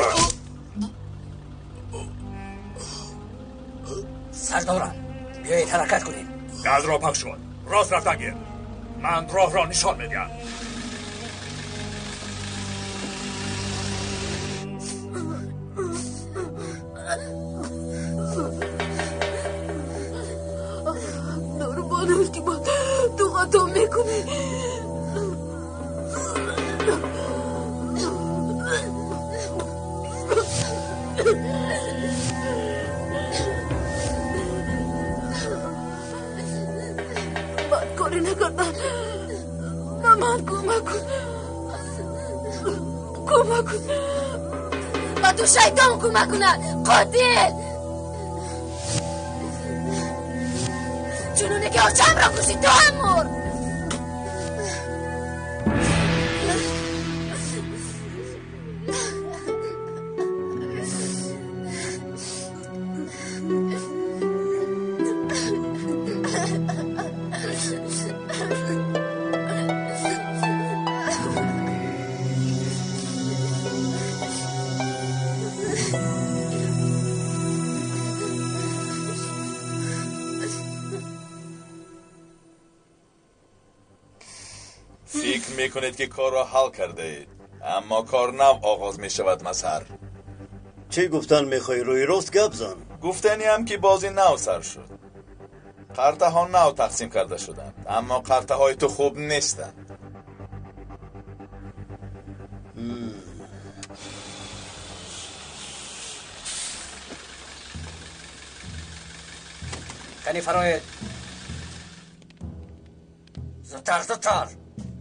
Сардорам, биёед ҳаракат кунем. Газро пахш кун. Рост рафтан гир. Ман роҳро нишон медиҳам. Нурбон, илтимос, ту хато мекунӣ. Бадкорӣ накардам. Ба ман кӯмак кун, кӯмак кун. Ба ту шайтон кӯмак кунад, қотил! Чуноне ки очамро кушти, ту ҳам мурд. Фикр мекунед, ки корро ҳал кардаед, аммо кор нав оғоз мешавад, Мазҳар. Чӣ гуфтан мехоҳӣ? Рӯи рост гап зан. Гуфтаниам, ки бозӣ нав сар шуд. Қартаҳо нав тақсим карда шуданд, аммо қартаҳои ту хуб нестанд. Кани фароед. Зудтар, зудтар,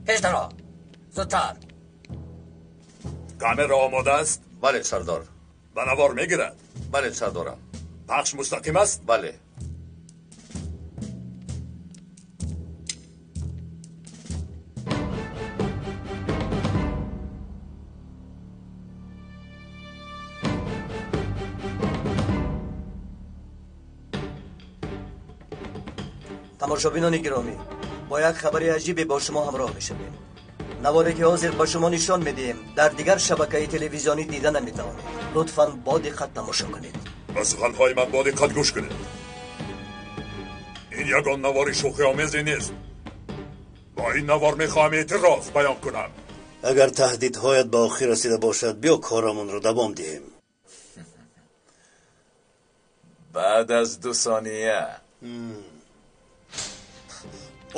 пеш даро, зудтар. Камера омода аст? Бале, сардор. Ба навор мегирад? Бале, сардорам. Пахш мустақим аст? Бале. Тамошобинони гиромӣ, бо як хабари аҷибе бо шумо ҳамроҳ мешавем. Наворе ки ҳозир ба шумо нишон медиҳем, дар дигар шабакаи телевизионӣ дида наметавонед. Лутфан бо диққат тамошо кунед. Ба суханҳои ман бо диққат гӯш кунед. Ин ягон навори шӯхиомезе нест. Бо ин навор мехоҳам эътироз баён кунам. Агар таҳдидҳоят ба охир расида бошад, биё корамонро давом диҳем. Баъд аз 2 сония.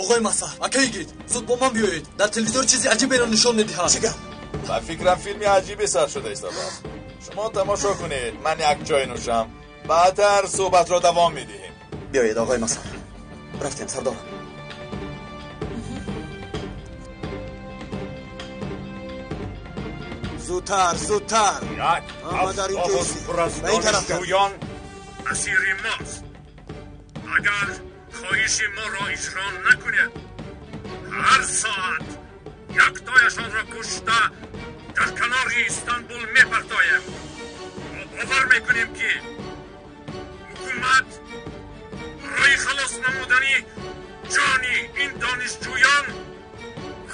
Оғои Масар, акаи Йигит, зуд бо ман биёед. Дар телевизор чизи аҷиберо нишон медиҳад. Чӣ гап? Ба фикрам филми аҷибе сар шуда истодааст. Шумо тамошо кунед, ман як чой нӯшам. Баъдтар суҳбатро давом медиҳем. Биёед, оғои Масар. Рафтем, сардорам. Зудтар, зудтар. Як автобус пур аз донишҷӯён асири мост. Агар хоҳиши моро иҷро накунед, ҳар соат яктояшонро кушта дар канори Истанбул мепартоем. Мо бовар мекунем, ки ҳукумат барои халос намудани ҷони ин донишҷӯён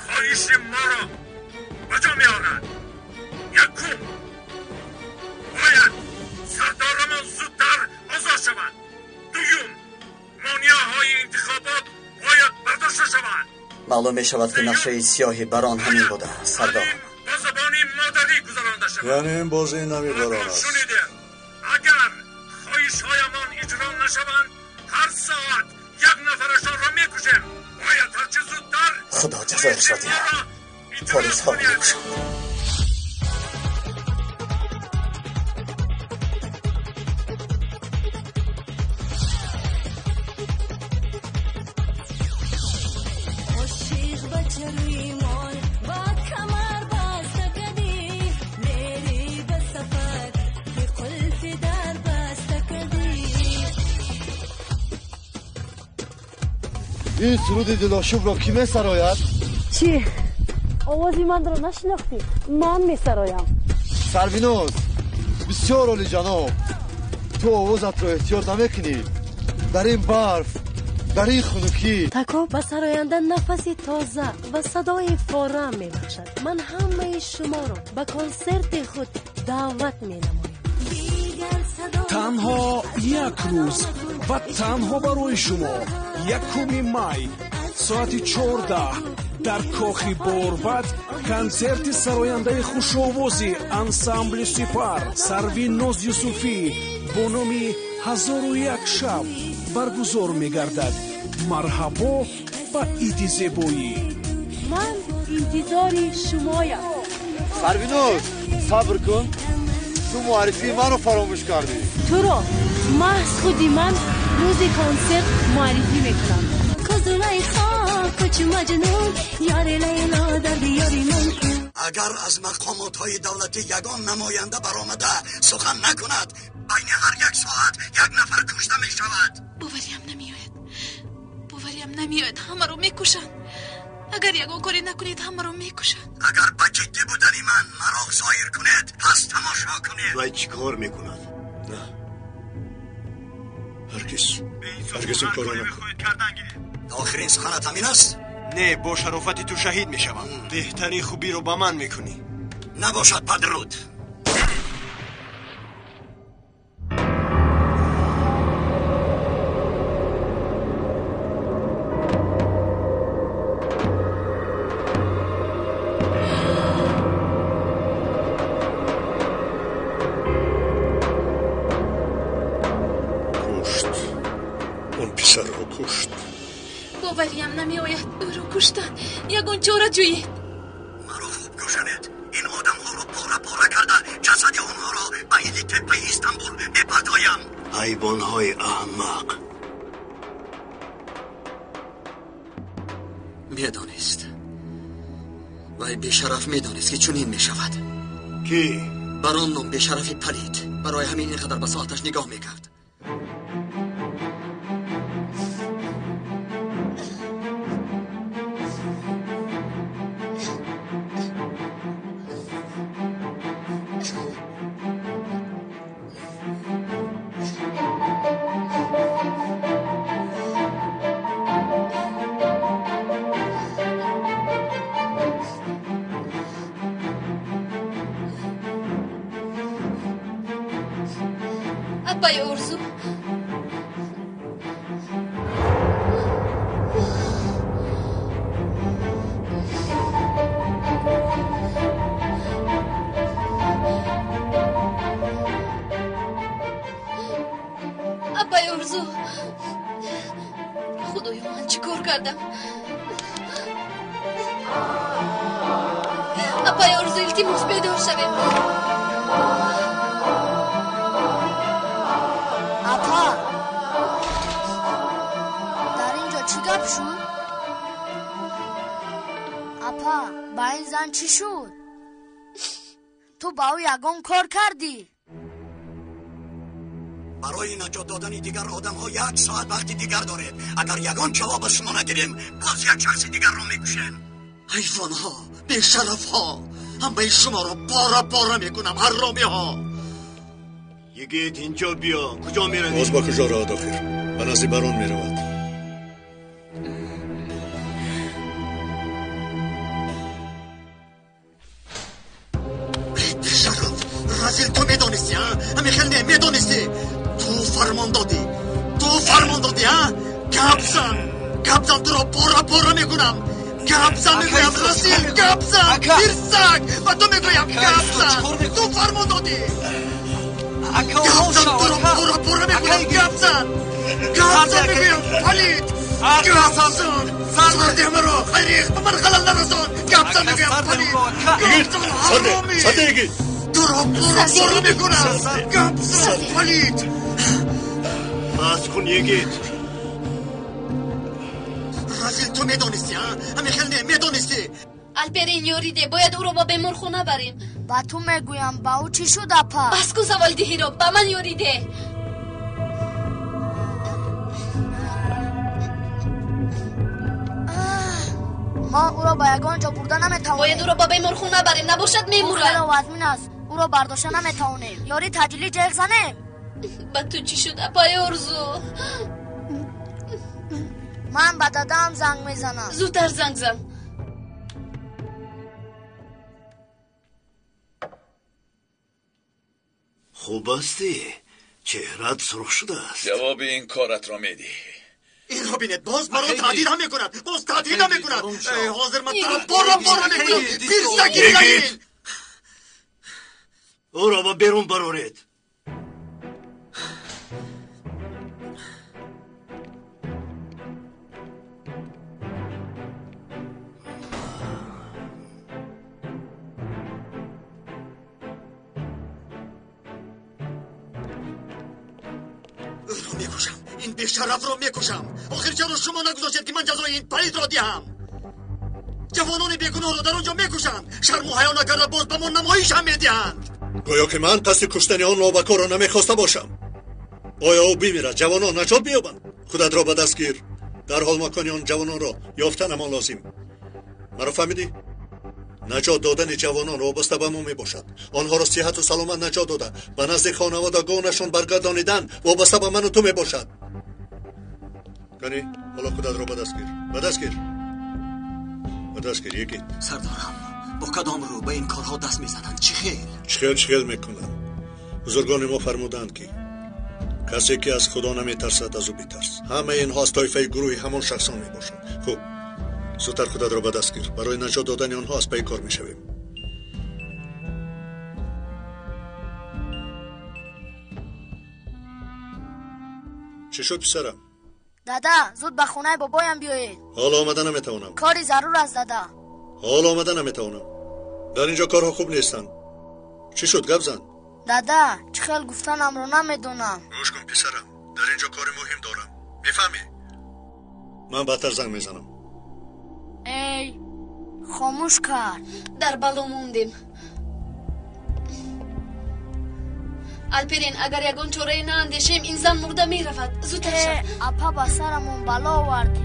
хоҳиши моро ба ҷо меорад. Якум, бояд сардорамон зудтар озод шавад. Дуюм, монеаҳои интихобот бояд бардошта шаванд. Маълум мешавад, ки нақшаи сиёҳи барон ҳамин буда, сардорам. Бо забони модарӣ гузаронда шавад. Яъне ин бозии нави барон аст. Шунидем, агар хоҳишҳоямон иҷро нашаванд, ҳар соат як нафарашонро мекушем. Бояд ҳарчи зудтар Худо ҷазояшро диҳад. Полисҳоро мекушанд. Ин суруди дилошубро кӣ месарояд? Чӣ? Овози манро нашинохтӣ? Ман месароям. Сарвиноз, бисёр олиҷаноб, ту овозатро эҳтиёт намекунӣ. Дар ин барф, дар ин хунукӣ. Тако ба сароянда нафаси тоза ва садои форам мебахшад. Ман ҳамаи шуморо ба консерти худ даъват менамоям. Танҳо як рӯз ва танҳо барои шумо 1 май соати 14 дар кохи Борбад консерти сарояндаи хушовози ансамбли Сипар Сарвиноз Юсуфӣ бо номи 1001 шаб баргузор мегардад. Марҳабо ба иди зебоӣ. Ман интизори шумоям. Сарвиноз, сабр кун. Ту муаррифии маро фаромӯш кардӣ. Туро маҳз худи ман рӯзи консерт муаррифӣ мекунам. Агар аз мақомотҳои давлатӣ ягон намоянда баромада сухан накунад, байни ҳар як соат як нафар кушта мешавад. Бовариам намеояд, бовариам намеояд. Ҳамаро мекушанд. Агар ягон коре накунед, ҳамаро мекушанд. Агар ба ҷиддӣ будани ман маро зоҳир кунед, пас тамошо кунед. Вай чӣ кор мекунад? На, ҳаргиз, ҳаргиз ин корро накун. Охирин суханат ҳамин аст? Не, бо шарофати ту шаҳид мешавам. Беҳтарин хубиро ба ман мекунӣ. Набошад, падруд. Кушт. Он писарро кушт. Бовариам намеояд, ӯро куштанд. Ягон чора ҷӯед. Маро хуб гӯшанед. Ин одамҳоро пора-пора карда ҷасади онҳоро ба иди теппаи Истанбул мепартоям. Ҳайвонҳои аҳмақ. Медонист. Вай бешараф медонист, ки чунин мешавад. Кӣ? Барон ном бешарафи палид. Барои ҳамин ин қадар ба соаташ нигоҳ мекард. Апай Орзу, апай Орзу, худоё, ман чӣ кор кардам? Илтимос бедор шавед. Апа, дар ин ҷо чӣ гап шуд? Апа, ба ин зан чӣ шуд? Ту ба ӯ ягон кор кардӣ? Барои наҷот додани дигар одамҳо як соат вақти дигар доред. Агар ягон ҷавоб аз шумо нагирем, боз як шахси дигарро мекушем. Ҳайвонҳо, бешарафҳо, ҳамаи шуморо пора пора мекунам, ҳаромиҳо. Йигит, инҷо биё. Куҷо меравӣ? Боз ба куҷо равад охир? Ба назди барон меравад. Бешараф, разил, ту медонистӣ, а? Ҳамин хел не, медонистӣ. Ту фармон додӣ. Ту фармон додӣ, а? Гап зан. Гап зан, туро пора пора мекунам. Гап зан мегӯям, разил, гап зан. Пирсак, ба ту мегӯям, гап зан. Ту фармон додӣ. Гап зан, туро пора пора мекунам, гап зан. Гап зан мегӯям, палид. Гап зан. Сарди маро, хайриқ, ба ман халал нарасон. Гап зан мегӯям, палид. Гап зан, ҳаромӣ. Сарди, йигит. Туро пора пора мекунам. Гап зан, палид. Бас кун, йигит. Разил, ту медонистӣ, а? Ҳамин хел не, медонистӣ. Алперин, ёрӣ де, бояд ӯро ба беморхона барем. Ба ту мегӯям, ба ӯ чӣ шуд, апа? Бас кун саволдиҳиро, ба ман ёрӣ де. Мо ӯро ба ягон ҷо бурда наметавонем. Бояд ӯро ба беморхона барем, набошад мемурад. Ӯ хело вазмин аст, ӯро бардошта наметавонем. Ёрӣ таъҷилӣ ҷеғ занем. Ба ту чӣ шуд, апаи Орзу? Ман ба дадаам занг мезанам. Зудтар занг зан. Хуб ҳастӣ? Чеҳраат сурх шудааст. Ҷавоби ин коратро медиҳӣ. Инро бинед, боз маро таҳдид ҳам мекунад, боз таҳдид ҳам мекунад. Ҳозир ман туро пора пора мекунам. Пирсаки залил. Ӯро ба берун бароред. Ӯро мекушам, ин бешарафро мекушам. Охир чаро шумо нагузоштед, ки ман ҷазои ин палидро диҳам? Ҷавонони бегуноҳро дар он ҷо мекушанд. Шарму ҳаё накарда боз ба мо намоиш ҳам медиҳанд. Гӯё ки ман қасди куштани он нобакорро намехоста бошам. Оё ӯ бимирад, ҷавонон наҷот меёбанд? Худатро ба даст гир. Дар ҳол макони он ҷавононро ёфтанамон лозим. Маро фаҳмидӣ? Наҷот додани ҷавонон вобаста ба мо мебошад. Онҳоро сиҳату саломат наҷот дода, ба назди хонаводагонашон баргардонидан вобаста ба ману ту мебошад. Кани, ҳоло худатро ба даст гир. Ба даст гир. Ба даст гир, йигит. Сардорам, бо кадом рӯ ба ин корҳо даст мезананд? Чӣ хел? Чӣ хел, чӣ хел мекунанд? Бузургони мо фармуданд, ки касе ки аз Худо наметарсад, аз ӯ битарс. Ҳамаи инҳо аз тоифаи гурӯҳи ҳамон шахсон мебошанд. Хуб, зудтар худатро ба даст гир. Барои наҷот додани онҳо аз пайи кор мешавем. Чӣ шуд, писарам? Дада, зуд ба хонаи бобоям биёед. Ҳоло омада наметавонам. Кори зарур аст, дада. Ҳоло омада наметавонам. Дар ин ҷо корҳо хуб нестанд. Чӣ шуд, гап зан. Дада, чӣ хел гуфтанамро намедонам. Гӯш кун, писарам, дар ин ҷо кори муҳим дорам. Мефаҳмӣ? Ман баъдтар занг мезанам. Эй, хомӯш кард. Дар бало мондем. Алперин, агар ягон чорае наандешем, ин зан мурда меравад. Зудтар шав. Апа, ба сарамон бало овардӣ.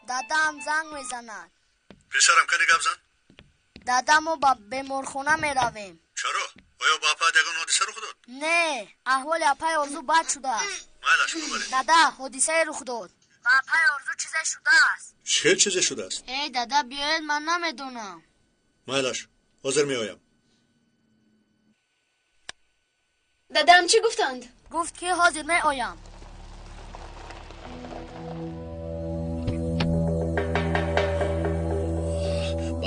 Дадаам занг мезанад. Писарам, кани гап зан. Дада, мо ба беморхона меравем. Чаро? Оё ба апаат ягон ҳодиса рух дод? Не, аҳволи апаи Орзу бад шудааст. Майлаш, бубаред. Дада, ҳодисае рух дод. Ба апаи Орзу чизе шудааст. Чӣ чизе шудааст? Эй, дада, биёед, ман намедонам. Майлаш, ҳозир меоям. Дадаам чӣ гуфтанд? Гуфт, ки ҳозир меоям.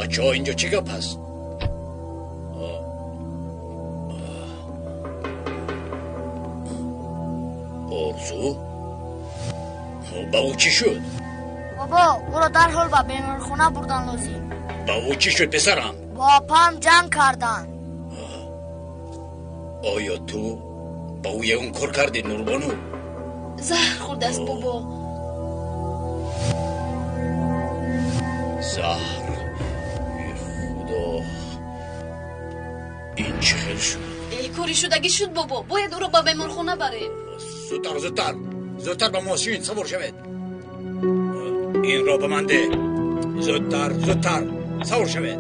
Бачаҳо, инҷо чӣ гап аст? Орзу? Ба ӯ чӣ шуд? Бобо, ӯро дарҳол ба беморхона бурдан лозим. Ба ӯ чӣ шуд, писарам? Бо апам ҷанг карданд. Оё ту ба ӯ ягон кор кардӣ, Нурбону? Заҳр хӯрдааст, бобо. Заҳр? Худо, ин чӣ хел шуд? Кори шудагӣ шуд, бобо. Бояд ӯро ба беморхона барем. Зудтар, зудтар, зудтар ба мошин савор шавед. Инро ба ман деҳ. Зудтар, зудтар савор шавед.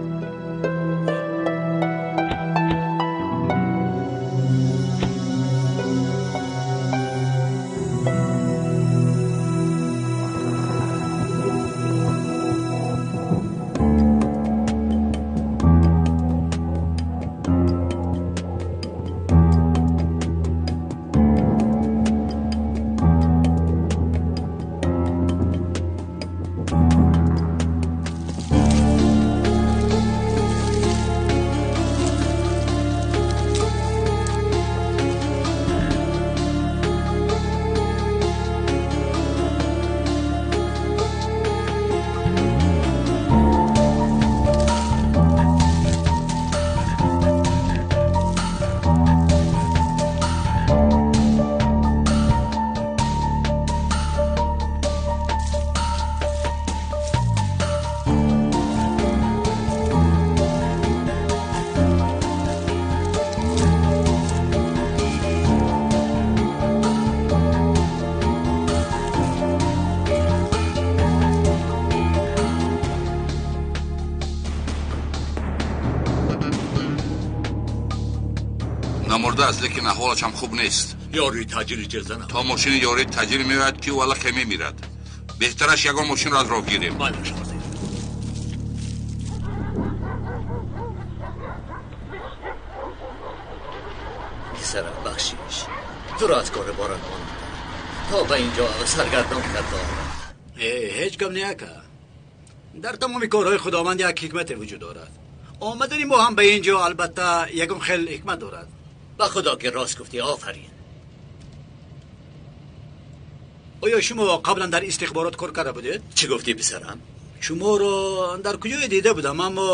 Намурда аст, лекин аҳволаш ҳам хуб нест. Ёрии таъҷили ҷезанам. То мошини ёрии таъҷил меояд, ки ӯ аллакай мемирад. Беҳтараш ягон мошинро аз роҳ гирем. Писарам, бахшиш, туро аз кори борат мондам, то ба инҷо саргардон карда омад. Ҳеҷ гап не, ака. Дар тамоми корҳои Худованд як ҳикмате вуҷуд дорад. Омадани мо ҳам ба ин ҷо албатта ягон хел ҳикмат дорад. Ба худо ки рост гуфтӣ, офарин. Оё шумо қаблан дар истихборот кор карда будед? Чӣ гуфтӣ, писарам? Шуморо дар куҷое дида будам, аммо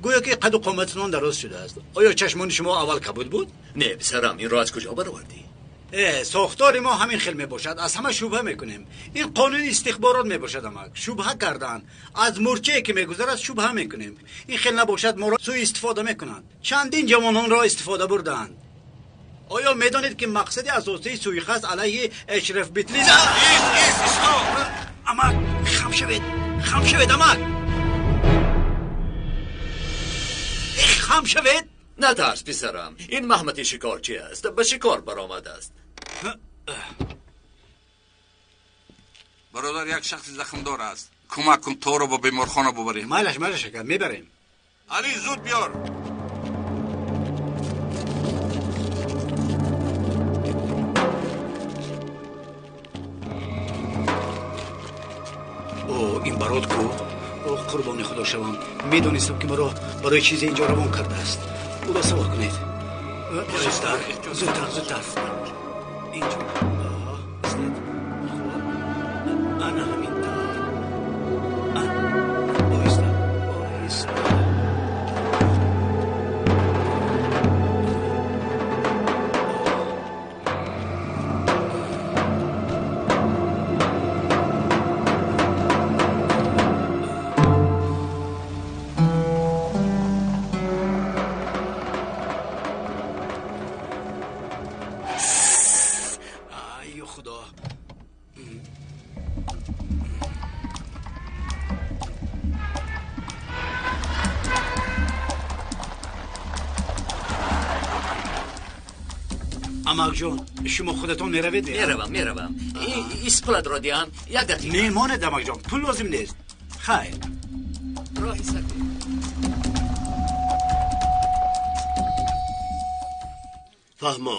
гӯё ки қаду қомататон дароз шудааст. Оё чашмони шумо аввал кабуд буд? Не, писарам, инро аз куҷо баровардӣ? Сохтори мо ҳамин хел мебошад. Аз ҳама шубҳа мекунем. Ин қонуни истихборот мебошад, амак. Шубҳа кардан аз мурчае ки мегузарад шубҳа мекунем. Ин хел набошад, моро сӯистифода мекунанд. Чандин ҷавононро истифода бурдаанд. Оё медонед ки мақсади асосии суиқасд алайҳи Эшраф Битлис? Амак, хам шавед, хам шавед, амак, хам шавед. Натарс, писарам, ин Маҳмати шикорчӣ аст, ба шикор баромадааст. Бародар, як шахси захмдор аст. Кӯмак кун, торо ба беморхона бубарем. Майлаш, майлаш, ака, мебарем. Али, зуд биёр. О, ин барот ку? О, қурбони Худо шавам, медонистам ки маро барои чизе инҷо равон кардааст. Ӯро савор кунед. Зудтар, зудтар, зудтар. Инҷо. Истед. Хуб, ана ҳамин тавр. Оҳиста, оҳиста. Амакҷон, шумо худатон меравед? Меравам, меравам. Испулатро диҳам, як дақиқа. Не, монед, амакҷон, пул лозим нест. Хайр. Роҳи сафед. Фаҳмо,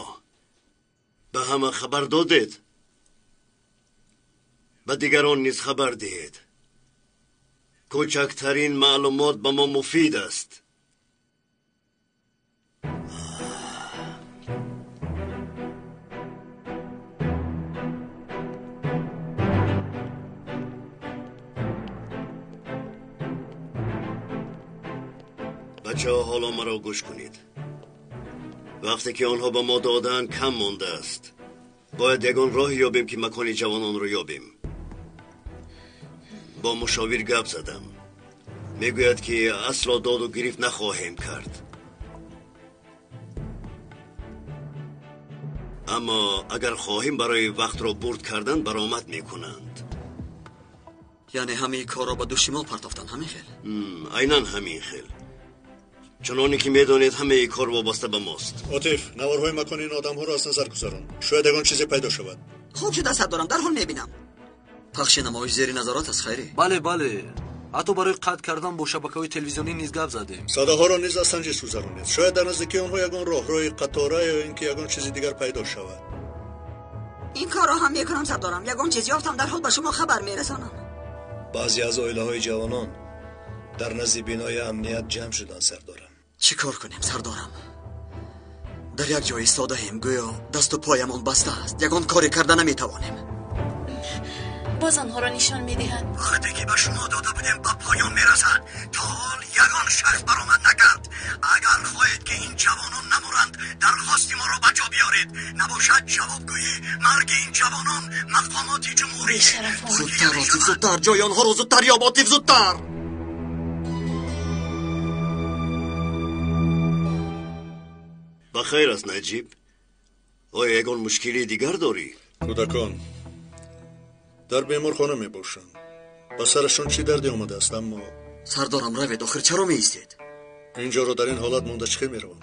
ба ҳама хабар додед? Ба дигарон низ хабар диҳед. Кӯчактарин маълумот ба мо муфид аст. Бачаҳо, ҳоло маро гӯш кунед. Вақте ки онҳо ба мо додаанд, кам мондааст. Бояд ягон роҳе ёбем, ки макони ҷавононро ёбем. Бо мушовир гап задам. Мегӯяд, ки асло доду гирифт нахоҳем кард. Аммо агар хоҳем, барои вақтро бурд кардан баромад мекунанд. Яъне ҳамаи корро ба дӯши мо партофтан, ҳамин хел? Айнан ҳамин хел. Чуноне ки медонед, ҳамаи кор вобаста ба мост. Отиф, наворҳои макони ин одамҳоро аз назар гузарон. Шояд ягон чизе пайдо шавад. Хуб шуда, сардорам, дарҳол мебинам. Пахши намоиш зери назорат аст, Хайрӣ. Бале, бале. Ҳатто барои қатъ кардан бо шабакаҳои телевизионӣ низ гап задем. Садаҳоро низ аз санҷиш гузаронед. Шояд дар наздикии онҳо ягон роҳрои қатора ё ин ки ягон чизи дигар пайдо шавад. Ин корро ҳам мекунам, сардорам. Ягон чиз ёфтам, дарҳол ба шумо хабар мерасонам. Баъзе аз оилаҳои ҷавонон дар назди бинои амният ҷамъ шуданд, сардорам. Чӣ кор кунем, сардорам? Дар як ҷой истодаем, гӯё дасту поямон баста аст. Ягон коре карда наметавонем. Боз онҳоро нишон медиҳанд. Вақте ки ба шумо дода будем, ба поён мерасад. То ҳол ягон шахс баромад накард. Агар хоҳед, ки ин ҷавонон намуранд, дархости моро ба ҷо биёред. Набошад, ҷавобгӯи марги ин ҷавонон мақомоти ҷумҳурӣ. Зудтар, Отиф, зудтар! Ҷои онҳоро зудтар ёб, Отиф, зудтар! Ба хайр аст, Наҷиб. Оё ягон мушкилии дигар дорӣ? Кӯдакон дар беморхона мебошанд. Ба сарашон чӣ дарде омадааст, аммо Сардорам, равед, охир чаро меистед? Инҷоро дар ин ҳолат монда чӣ хел меравам?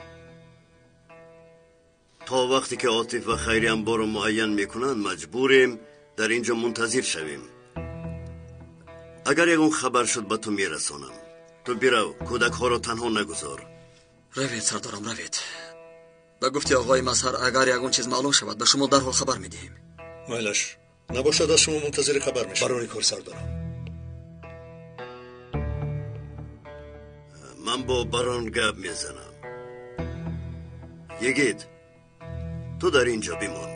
То вақте ки Отиф ва Хайри амборро муайян мекунанд, маҷбурем дар ин ҷо мунтазир шавем. Агар ягон хабар шуд, ба ту мерасонам. Ту бирав, кӯдакҳоро танҳо нагузор. Равед, сардорам, равед. Ба гуфти оғои Мазҳар, агар ягон чиз маълум шавад, ба шумо дарҳол хабар медиҳем. Майлаш, набошад, аз шумо мунтазири хабар мешавам. Барори кор, сардорам. Ман бо барон гап мезанам. Йигит, ту дар ин ҷо бимон.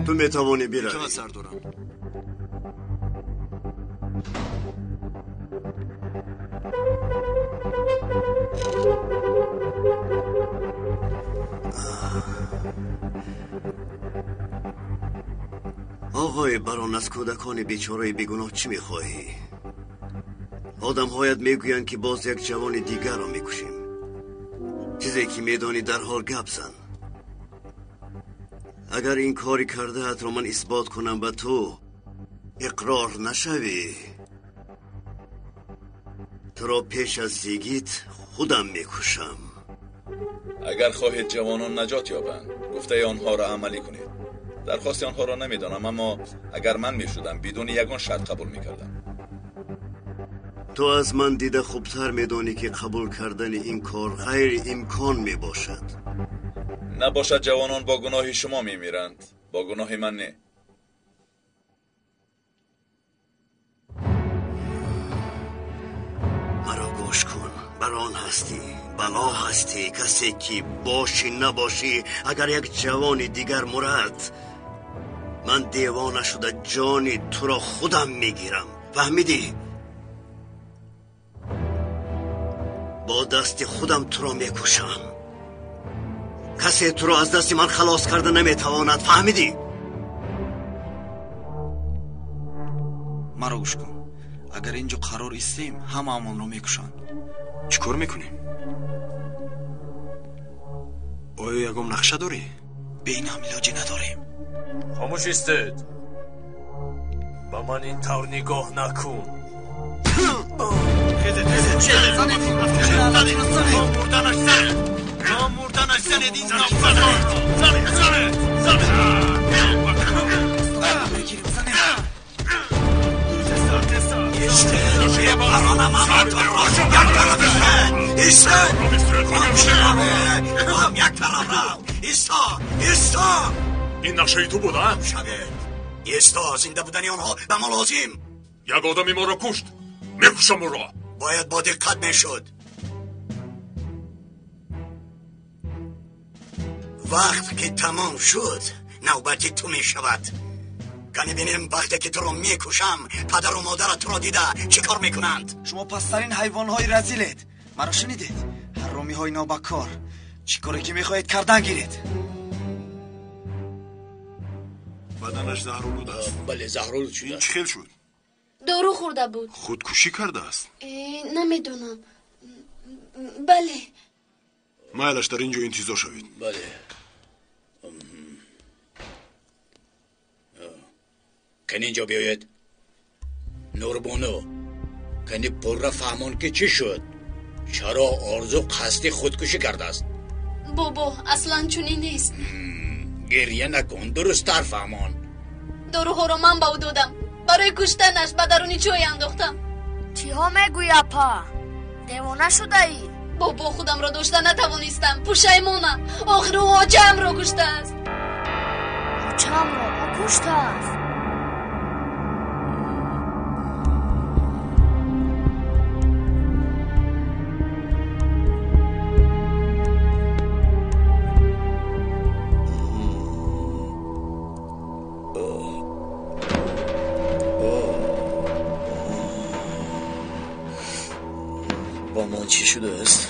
Ту метавонӣ биравӣ. Итоат, сардорам. Оғои барон, аз кӯдакони бечораи бегуноҳ чӣ мехоҳӣ? Одамҳоят мегӯянд, ки боз як ҷавони дигарро мекушем. Чизе ки медонӣ, дарҳол гап зан. Агар ин кори кардаатро ман исбот кунам ба ту иқрор нашавӣ, туро пеш аз йигит худам мекушам. Агар хоҳед ҷавонон наҷот ёбанд, гуфтаи онҳоро амалӣ кунед. Дархости онҳоро намедонам, аммо агар ман мешудам, бидуни ягон шарт қабул мекардам. Ту аз ман дида хубтар медонӣ, ки қабул кардани ин кор ғайриимкон мебошад. Набошад, ҷавонон бо гуноҳи шумо мемиранд, бо гуноҳи ман не. Маро гӯш кун, барон ҳастӣ, бало ҳастӣ, касе ки бошӣ набошӣ, агар як ҷавони дигар мурад, ман девона шуда ҷони туро худам мегирам. Фаҳмидӣ? Бо дасти худам туро мекушам. Касе туро аз дасти ман халос карда наметавонад. Фаҳмидӣ? Маро гӯш кун. Агар инҷо қарор истем, ҳамаамонро мекушанд. Чӣ кор мекунем? Оё ягон нақша дорӣ? Бе ин ҳам илоҷӣ надорем. Хомӯш истед. Ба ман ин тавр нигоҳ накун. Ин нақшаи ту буд, а? Исто, зинда будани онҳо ба мо лозим. Як одами моро кушт, мекушам ӯро. Бояд бо диққат мешуд. Вақт ки тамом шуд, навбати ту мешавад. Кани бинем вақте ки туро мекушам, падару модарат туро дида чӣ кор мекунанд? Шумо пасттарин ҳайвонҳои разилед. Маро шунидед? Ҳаромиҳои нобакор. Чӣ коре ки мехоҳед кардан гиред. Баданаш заҳролуд аст. Бале, заҳролуд шудааст. Ин чӣ хел шуд? Дору хӯрда буд. Худкушӣ кардааст? Намедонам. Бале. Майлаш, дар ин ҷо интизор шавед. Бале. Кани инҷо биёед. Нурбону, кани пурра фаҳмон ки чӣ шуд? Чаро Орзу қасди худкушӣ кардааст? Бобо, аслан чунин нест. Гирья накун, дурусттар фаҳмон. Доруҳоро ман ба ӯ додам. Барои куштанаш ба даруни чой андохтам. Чиҳо мегӯӣ, апа? Девона шудаӣ? Бобо, худамро дошта натавонистам. Пушаймонам. Охир ӯ очаамро куштааст. Очаамро ӯ куштааст? Ба ман чӣ шудааст?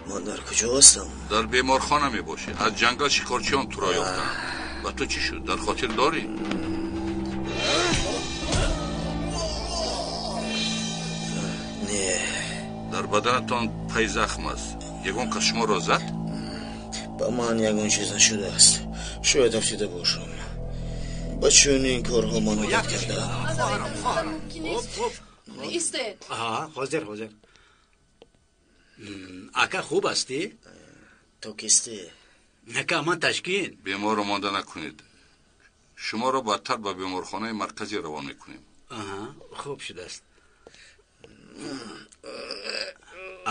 Ман дар куҷо ҳастам? Дар беморхона мебошӣ. Аз ҷангал шикорчиён туро ёфтанд. Ба ту чӣ шуд? Дар хотир дорӣ? Не. Дар баданатон пай захм аст. Ягон кас шуморо зад? Ба ман ягон чиз нашудааст. Шояд афтида бошам. Ба чунин корҳо ман одат кардаам. Истед. Ҳозир, ҳозир. Ака, хуб ҳастӣ? Ту кистӣ? Ака, ман Ташкин. Беморро монда накунед. Шуморо баъдтар ба беморхонаи марказӣ равон мекунем. Хуб шудааст.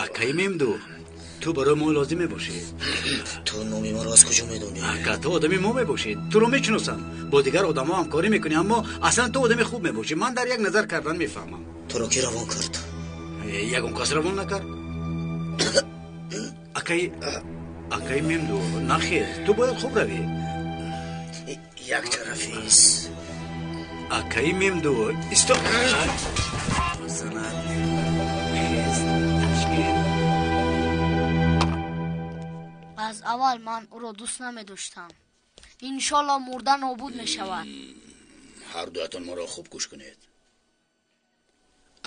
Акаи Мемду, ту барои мо лозим мебошӣ. Ту номи маро аз куҷо медонӣ? Ака, ту одами мо мебошӣ. Туро мешиносам. Бо дигар одамо ҳамкорӣ мекунӣ, аммо аслан ту одами хуб мебошӣ. Ман дар як назар кардан мефаҳмам. Туро ки равон кард? Ягон кас равон накард. Акаи Мемду, нахез, ту бояд хуб равӣ. Як тарафис. Акаи Мемду, исто. Аз аввал ман ӯро дӯст намедоштам. Иншолло мурда нобуд мешавад. Ҳар дуятон моро хуб гӯш кунед.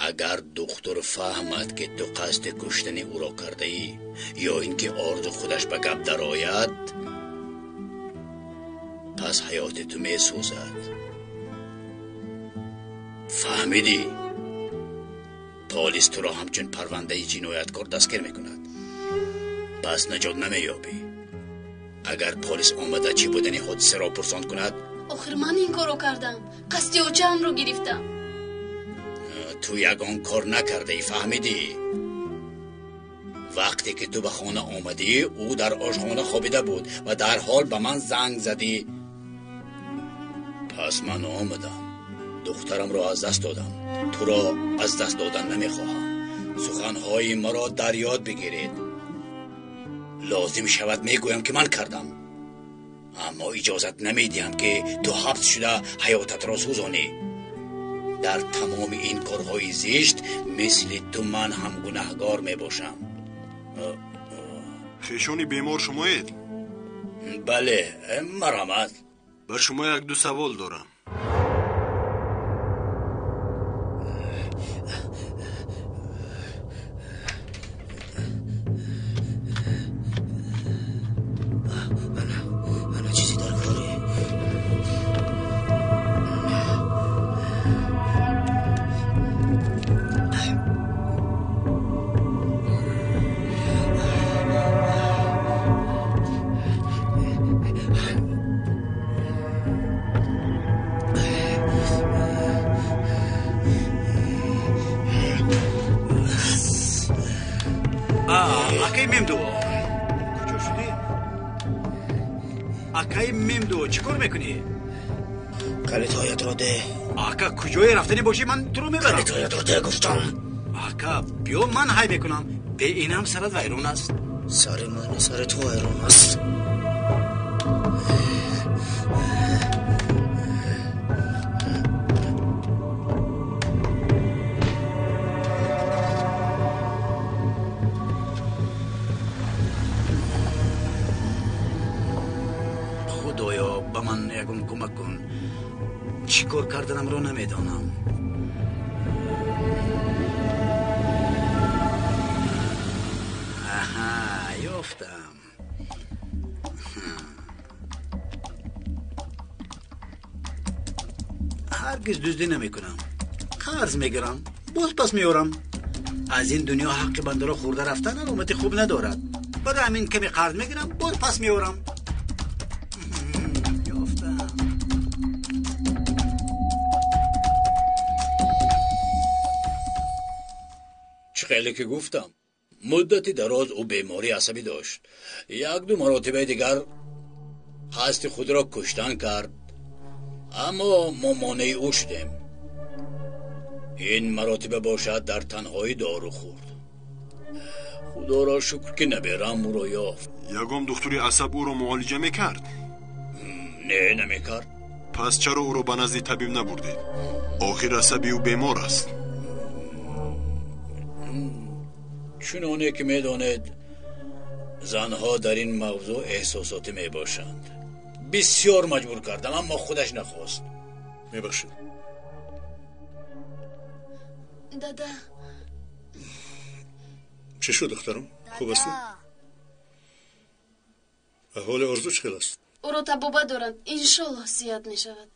Агар духтур фаҳмад, ки ту қасди куштани ӯро кардаӣ, ё ин ки Орзу худаш ба гап дарояд, пас ҳаёти ту месӯзад. Фаҳмидӣ? Полис туро ҳамчун парвандаи ҷинояткор дастгир мекунад. Пас наҷот намеёбӣ. Агар полис омада чӣ будани ҳодисаро пурсон кунад? Охир ман ин корро кардам. Қасди очаамро гирифтам. Ту ягон кор накардаӣ, фаҳмидӣ? Вақте ки ту ба хона омадӣ, ӯ дар ошхона хобида буд ва дарҳол ба ман занг задӣ. Пас ман омадам. Духтарамро аз даст додам. Туро аз даст додан намехоҳам. Суханҳои маро дар ёд бигиред. Лозим шавад мегӯям ки ман кардам. Аммо иҷозат намедиҳам, ки ту ҳабс шуда ҳаётатро сӯзонӣ. Дар тамоми ин корҳои зишт мисли ту ман ҳам гунаҳгор мебошам. Хешони бемор шумоед? Бале, марҳамат. Бар шумо як-ду савол дорам. Ана чизе дар корӣ. Акаи Мемду, куҷо шудӣ? Акаи Мемду, чӣ кор мекунӣ? Калидҳоятро деҳ. Ака, куҷое рафтанӣ бошӣ, ман туро мебарам. Калидҳоятро деҳ, гуфтам. Ака, биё, ман ҳай мекунам. Бе ин ҳам сарат вайрон аст. Сари ман, сари ту вайрон аст. Худоё, ба ман ягон кӯмак кун. Чӣ кор карданамро намедонам. Аҳа, ёфтам. Ҳаргиз дуздӣ намекунам. Қарз мегирам, боз пас меорам. Аз ин дунё ҳаққи бандаро хӯрда рафтан аломати хуб надорад. Барои ҳамин каме қарз мегирам, боз пас меорам. Ёфтам. Чӣ хеле ки гуфтам, муддати дароз ӯ бемории асабӣ дошт. Як-ду маротибаи дигар қасди худро куштан кард, аммо мо монеи ӯ шудем. Ин маротиба бошад дар танҳоӣ дору хӯрд. Худоро шукр, ки наберам ӯро ёфт. Ягон духтури асаб ӯро муолиҷа мекард? Не, намекард. Пас чаро ӯро ба назди табиб набурдед? Охир асаби ӯ бемор аст. Чуноне ки медонед, занҳо дар ин мавзӯъ эҳсосотӣ мебошанд. Бисёр маҷбур кардам, аммо худаш нахост. Мебахшед. Дада. Чӣ шуд, духтарам? Хуб ҳастӣ? Аҳволи Орзу чӣ хел аст? Ӯро табоба доранд. Иншоллоҳ сиҳат мешавад.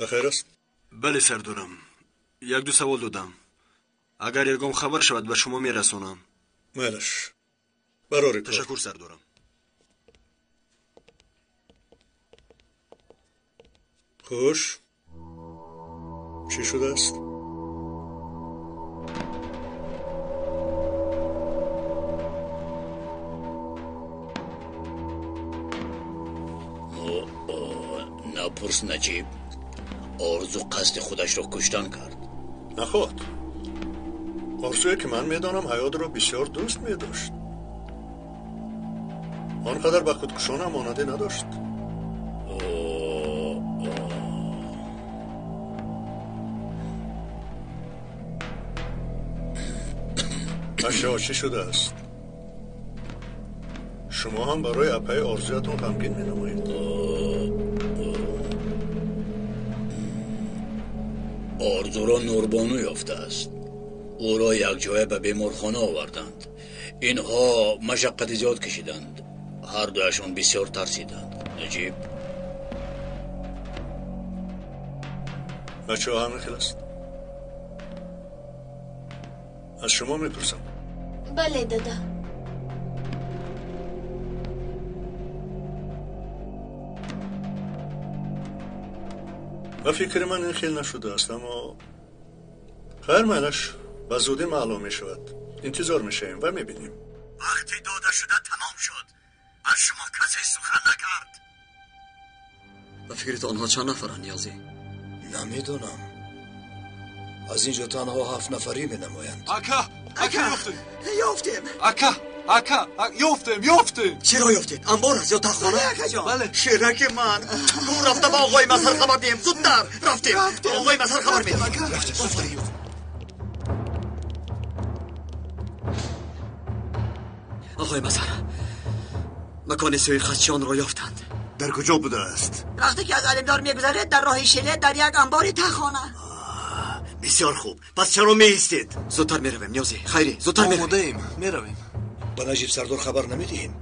Бахайр аст? Бале, сардорам. Як-ду савол додам. Агар ягон хабар шавад, ба шумо мерасонам. Майлаш. Барори кор. Ташаккур, сардорам. Хуш. Чӣ шудааст? Напурс, Наҷиб. Орзу қасди худашро куштан кард. Нахоҳад. Орзуе ки ман медонам, ҳаётро бисёр дӯст медошт. Он қадар ба худкушона монандӣ надошт. Ашё, чӣ шудааст? Шумо ҳам барои апаи орзуятон ғамгин менамоед. Орзуро Нурбону ёфтааст. Ӯро якҷоя ба беморхона оварданд. Инҳо машаққати зиёд кашиданд. Ҳар дуяшон бисёр тарсиданд. Наҷиб. Бачаҳо, ҳамин хел аст? Аз шумо мепурсам. Бале, дада. Ба фикри ман ин хел нашудааст, аммо хайр, майлаш, ба зудӣ маълум мешавад. Интизор мешавем ва мебинем. Вақти дода шуда тамом шуд. Аз шумо касе сухан накард. Ба фикри ту онҳо чанд нафаранд, Ниёзӣ? Намедонам. Аз ин ҷо танҳо 7 нафарӣ менамоянд. Ака, ака, ёфтем. Ёфтем. Ака, ака, ёфтем, ёфтем. Чиро ёфтед? Анбор аст ё таххона? Акаҷон. Бале. Шираки ман. Ку рафта ба оғои Мазҳар хабар диҳем. Зудтар рафтем. Оғои Мазҳар хабар медиҳем. Офарин. Оғои Мазҳар, макони суиқасдчиёнро ёфтанд. Дар куҷо будааст? Вақте ки аз Алимдор мегузаред, дар роҳи Шеле, дар як анбори таххона. Бисёр хуб. Пас чаро меистед? Зудтар меравем, Ниёзӣ. Хайрӣ, зудтар меравем. Омодаем, меравем. Ба Наҷиб сардор хабар намедиҳем?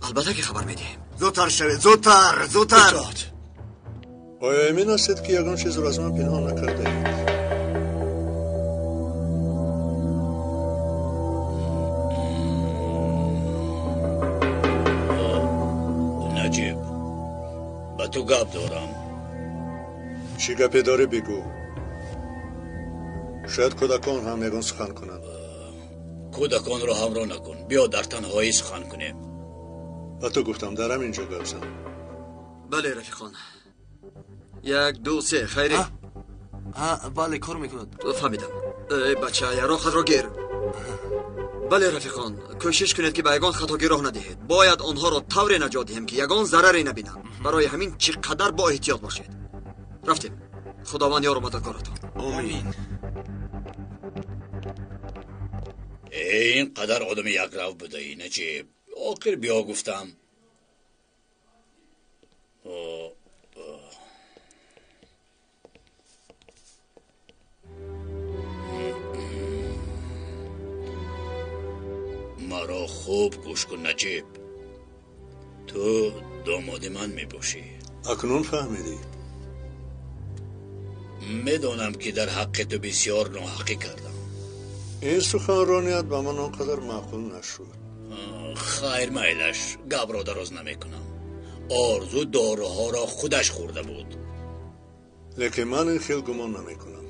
Албатта ки хабар медиҳем. Зудтар шавед, зудтар, зудтар. Итоат. Оё эмин ҳастед, ки ягон чизро аз ман пинҳон накардаед? Наҷиб, ба ту гап дорам. Чӣ гапе дорӣ, бигӯ. Шояд кӯдакон ҳам ягон сухан кунанд. Кӯдаконро ҳамроҳ накун. Биё дар танҳоӣ сухан кунем. Ба ту гуфтам, дар ҳамин ҷо гап зан. Бале, рафиқон. 1, 2, 3, хайре. Бале, кор мекунад. Фаҳмидам. Эй бача, яроқатро гир. Бале, рафиқон, кӯшиш кунед ки ба ягон хатогӣ роҳ надиҳед. Бояд онҳоро тавре наҷот диҳем, ки ягон зараре набинанд. Барои ҳамин чӣ қадар бо эҳтиёт бошед. Рафтем. Худованд ёру мададгоратон. Омин. Ин қадар одами якрав будаӣ, Наҷиб. Охир биё гуфтам. Маро хуб гӯш кун, Наҷиб. Ту домоди ман мебошӣ. Акнун фаҳмидӣ. Медонам, ки дар ҳаққи ту бисёр ноҳаққӣ кардам. Ин суханроният ба ман он қадар маъқул нашуд. Хайр, майлаш, гапро дароз намекунам. Орзу доруҳоро худаш хӯрда буд. Лекин ман ин хел гумон намекунам.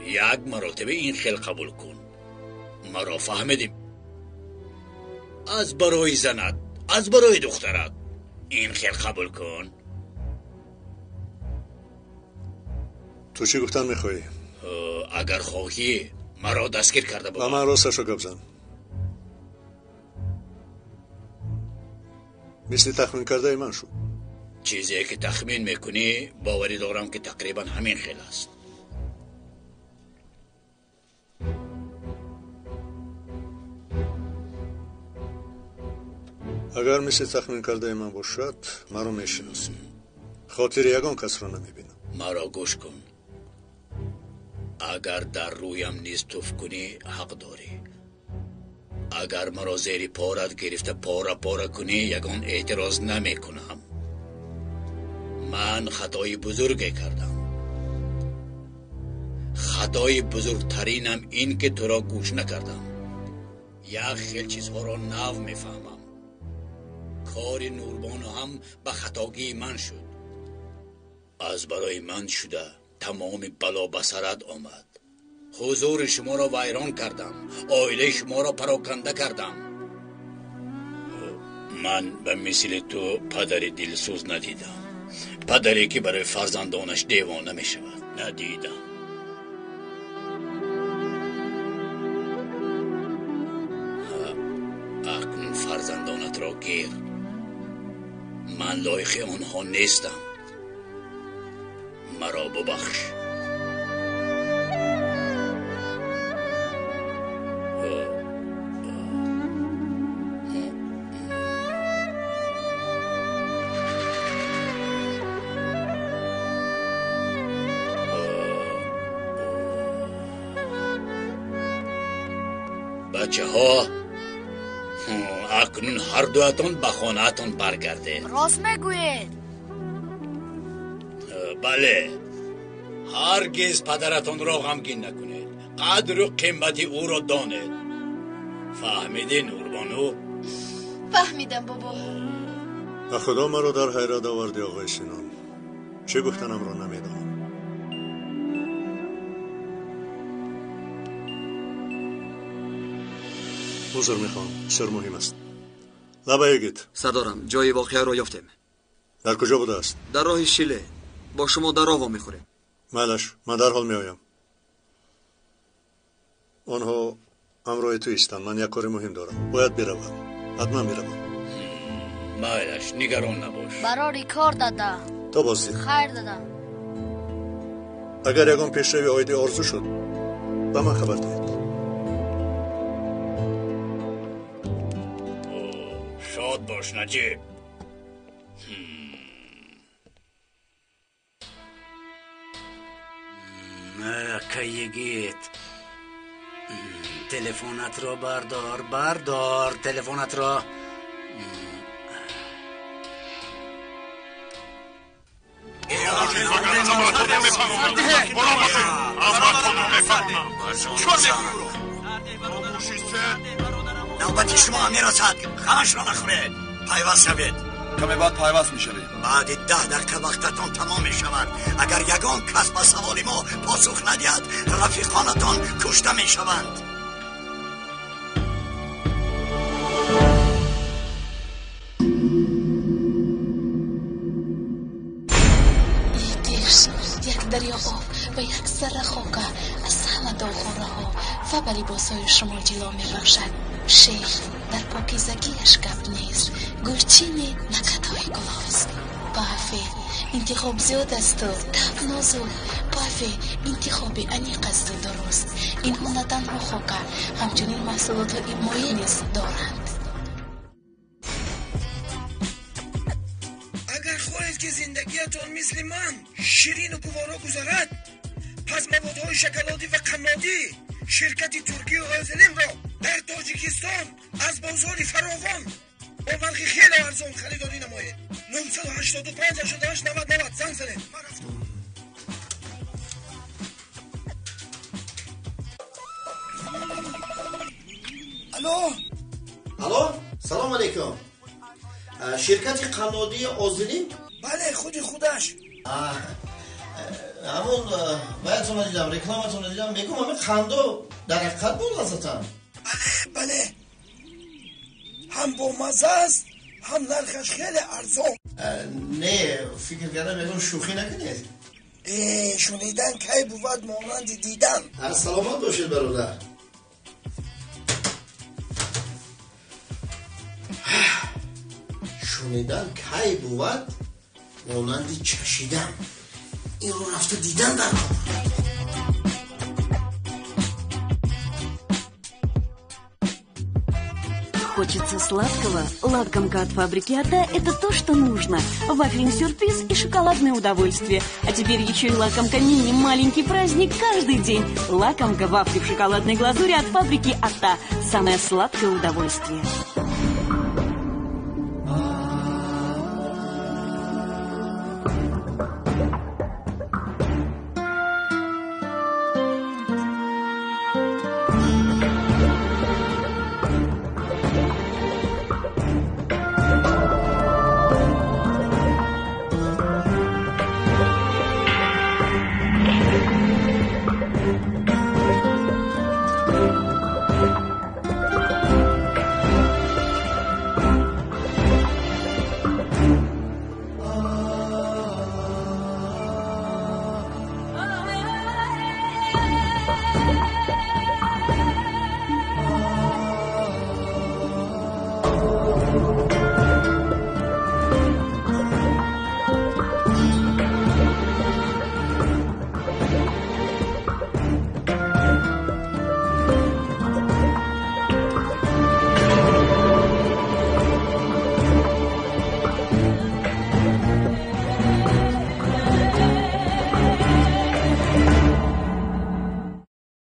Як маротиба ин хел қабул кун. Маро фаҳмидим. Аз барои занат, аз барои духтарат ин хел қабул кун. Ту чӣ гуфтан мехоҳӣ? Агар хоҳӣ, маро дастгир карда бо. Ба ман росташро гап зан. Мисли тахмин кардаи ман шуд. Чизе ки тахмин мекунӣ, боварӣ дорам, ки тақрибан ҳамин хел аст. Агар мисли тахмин кардаи ман бошад, маро мешиносӣ. Хотири ягон касро намебинам. Маро гӯш кун. Агар дар рӯям низ туф кунӣ, ҳақ дорӣ. Агар маро зери порат гирифта пора пора кунӣ, ягон эътироз намекунам. Ман хатои бузурге кардам. Хатои бузургтаринам ин ки туро гӯш накардам. Як хел чизҳоро нав мефаҳмам. Кори Нурбону ҳам ба хатогии ман шуд. Аз барои ман шуда тамоми бало ба сарат омад. Ҳузури шуморо вайрон кардам, оилаи шуморо пароканда кардам. Ман ба мисли ту падари дилсӯз надидам. Падаре ки барои фарзандонаш девона мешавад, надидам. Акнун фарзандонатро гир. Ман лоиқи онҳо нестам. Маро бубахш. Бачаҳо, акнун ҳар дуятон ба хонаатон баргардед. Рост мегӯед? Бале. Ҳаргиз падаратонро ғамгин накунед. Қадру қимати ӯро донед. Фаҳмидӣ, Нурбону? Фаҳмидам, бобо. Ба худо маро дар ҳайрат овардӣ, оғои Синон. Чӣ гуфтанамро намедонам. Узр мехоҳам, бисёр муҳим аст. Лаба йигит. Сардорам, ҷои воқеаро ёфтем. Дар куҷо будааст? Дар роҳи Шиле. Бо шумо дар роҳ вомехӯрем. Майлаш, ман дарҳол меоям. Онҳо ҳамроҳи ту истанд. Ман як кори муҳим дорам. Бояд биравам. Ҳатман биравам. Майлаш, нигарон набош. Барори кор, дада. То боздид. Хайр, дада. Агар ягон пешрави оиди орзу шуд, ба ман хабар диҳед. Шод бош, Наҷиб. Ака йигит, телефонатро бардор, бардор телефонатро. Навбати шумо мерасад. Ғамашро нахӯред. Пайваст шавед. Каме баъд пайваст мешавем. Баъди 10 дақиқа вақтатон тамом мешавад. Агар ягон кас ба саволи мо посух надиҳад, рафиқонатон кушта мешаванд. ё об ва як зарра хока аз ҳама доғхораҳо ва ба либосҳои шумо ҷило мебахшад. Шер дар покизагиаш гап нест, гулчини накатҳои гулост. Пафе интихоб зиёд асту таб нозук. Пафе интихоби аниқ асту дуруст. Инҳо на танҳо хока, ҳамчунин маҳсулотҳои моеъ низ доранд. Агар хоҳед, ки зиндагиятон мисли ман ширину гуворо гузарад, пас маводҳои шоколадӣ ва қаннодӣ ширкати туркию Озилимро дар Тоҷикистон аз бозори фаровон бо нархи хеле арзон харидорӣ намоед. 985 88 90 90 занг занед. Ман рафтам. Алло, алло, салом алейкум. Ширкати қаннодии Озилим? Бале, худи худаш. Ҳамон ваятонро дидам, рекламатонро дидам, мегӯм ҳамин қандо дар ҳақиқат буд лаззатан? Бале, бале, ҳам бомазза аст, ҳам нархаш хеле арзон. Не, фикр кардам, мегӯм шӯхӣ накунед. Шунидан кай бувад монанди дидан. Саломат бошед, бародар. Шунидан кай бувад монанди чашидан. Инро рафта дидан дар кор. Хочется сладкого? Лакомка от фабрики Ата – это то, что нужно. Вафельный сюрприз и шоколадное удовольствие. А теперь еще и лакомка мини. Маленький праздник каждый день. Лакомка вафли в шоколадной глазури от фабрики Ата. Самое сладкое удовольствие.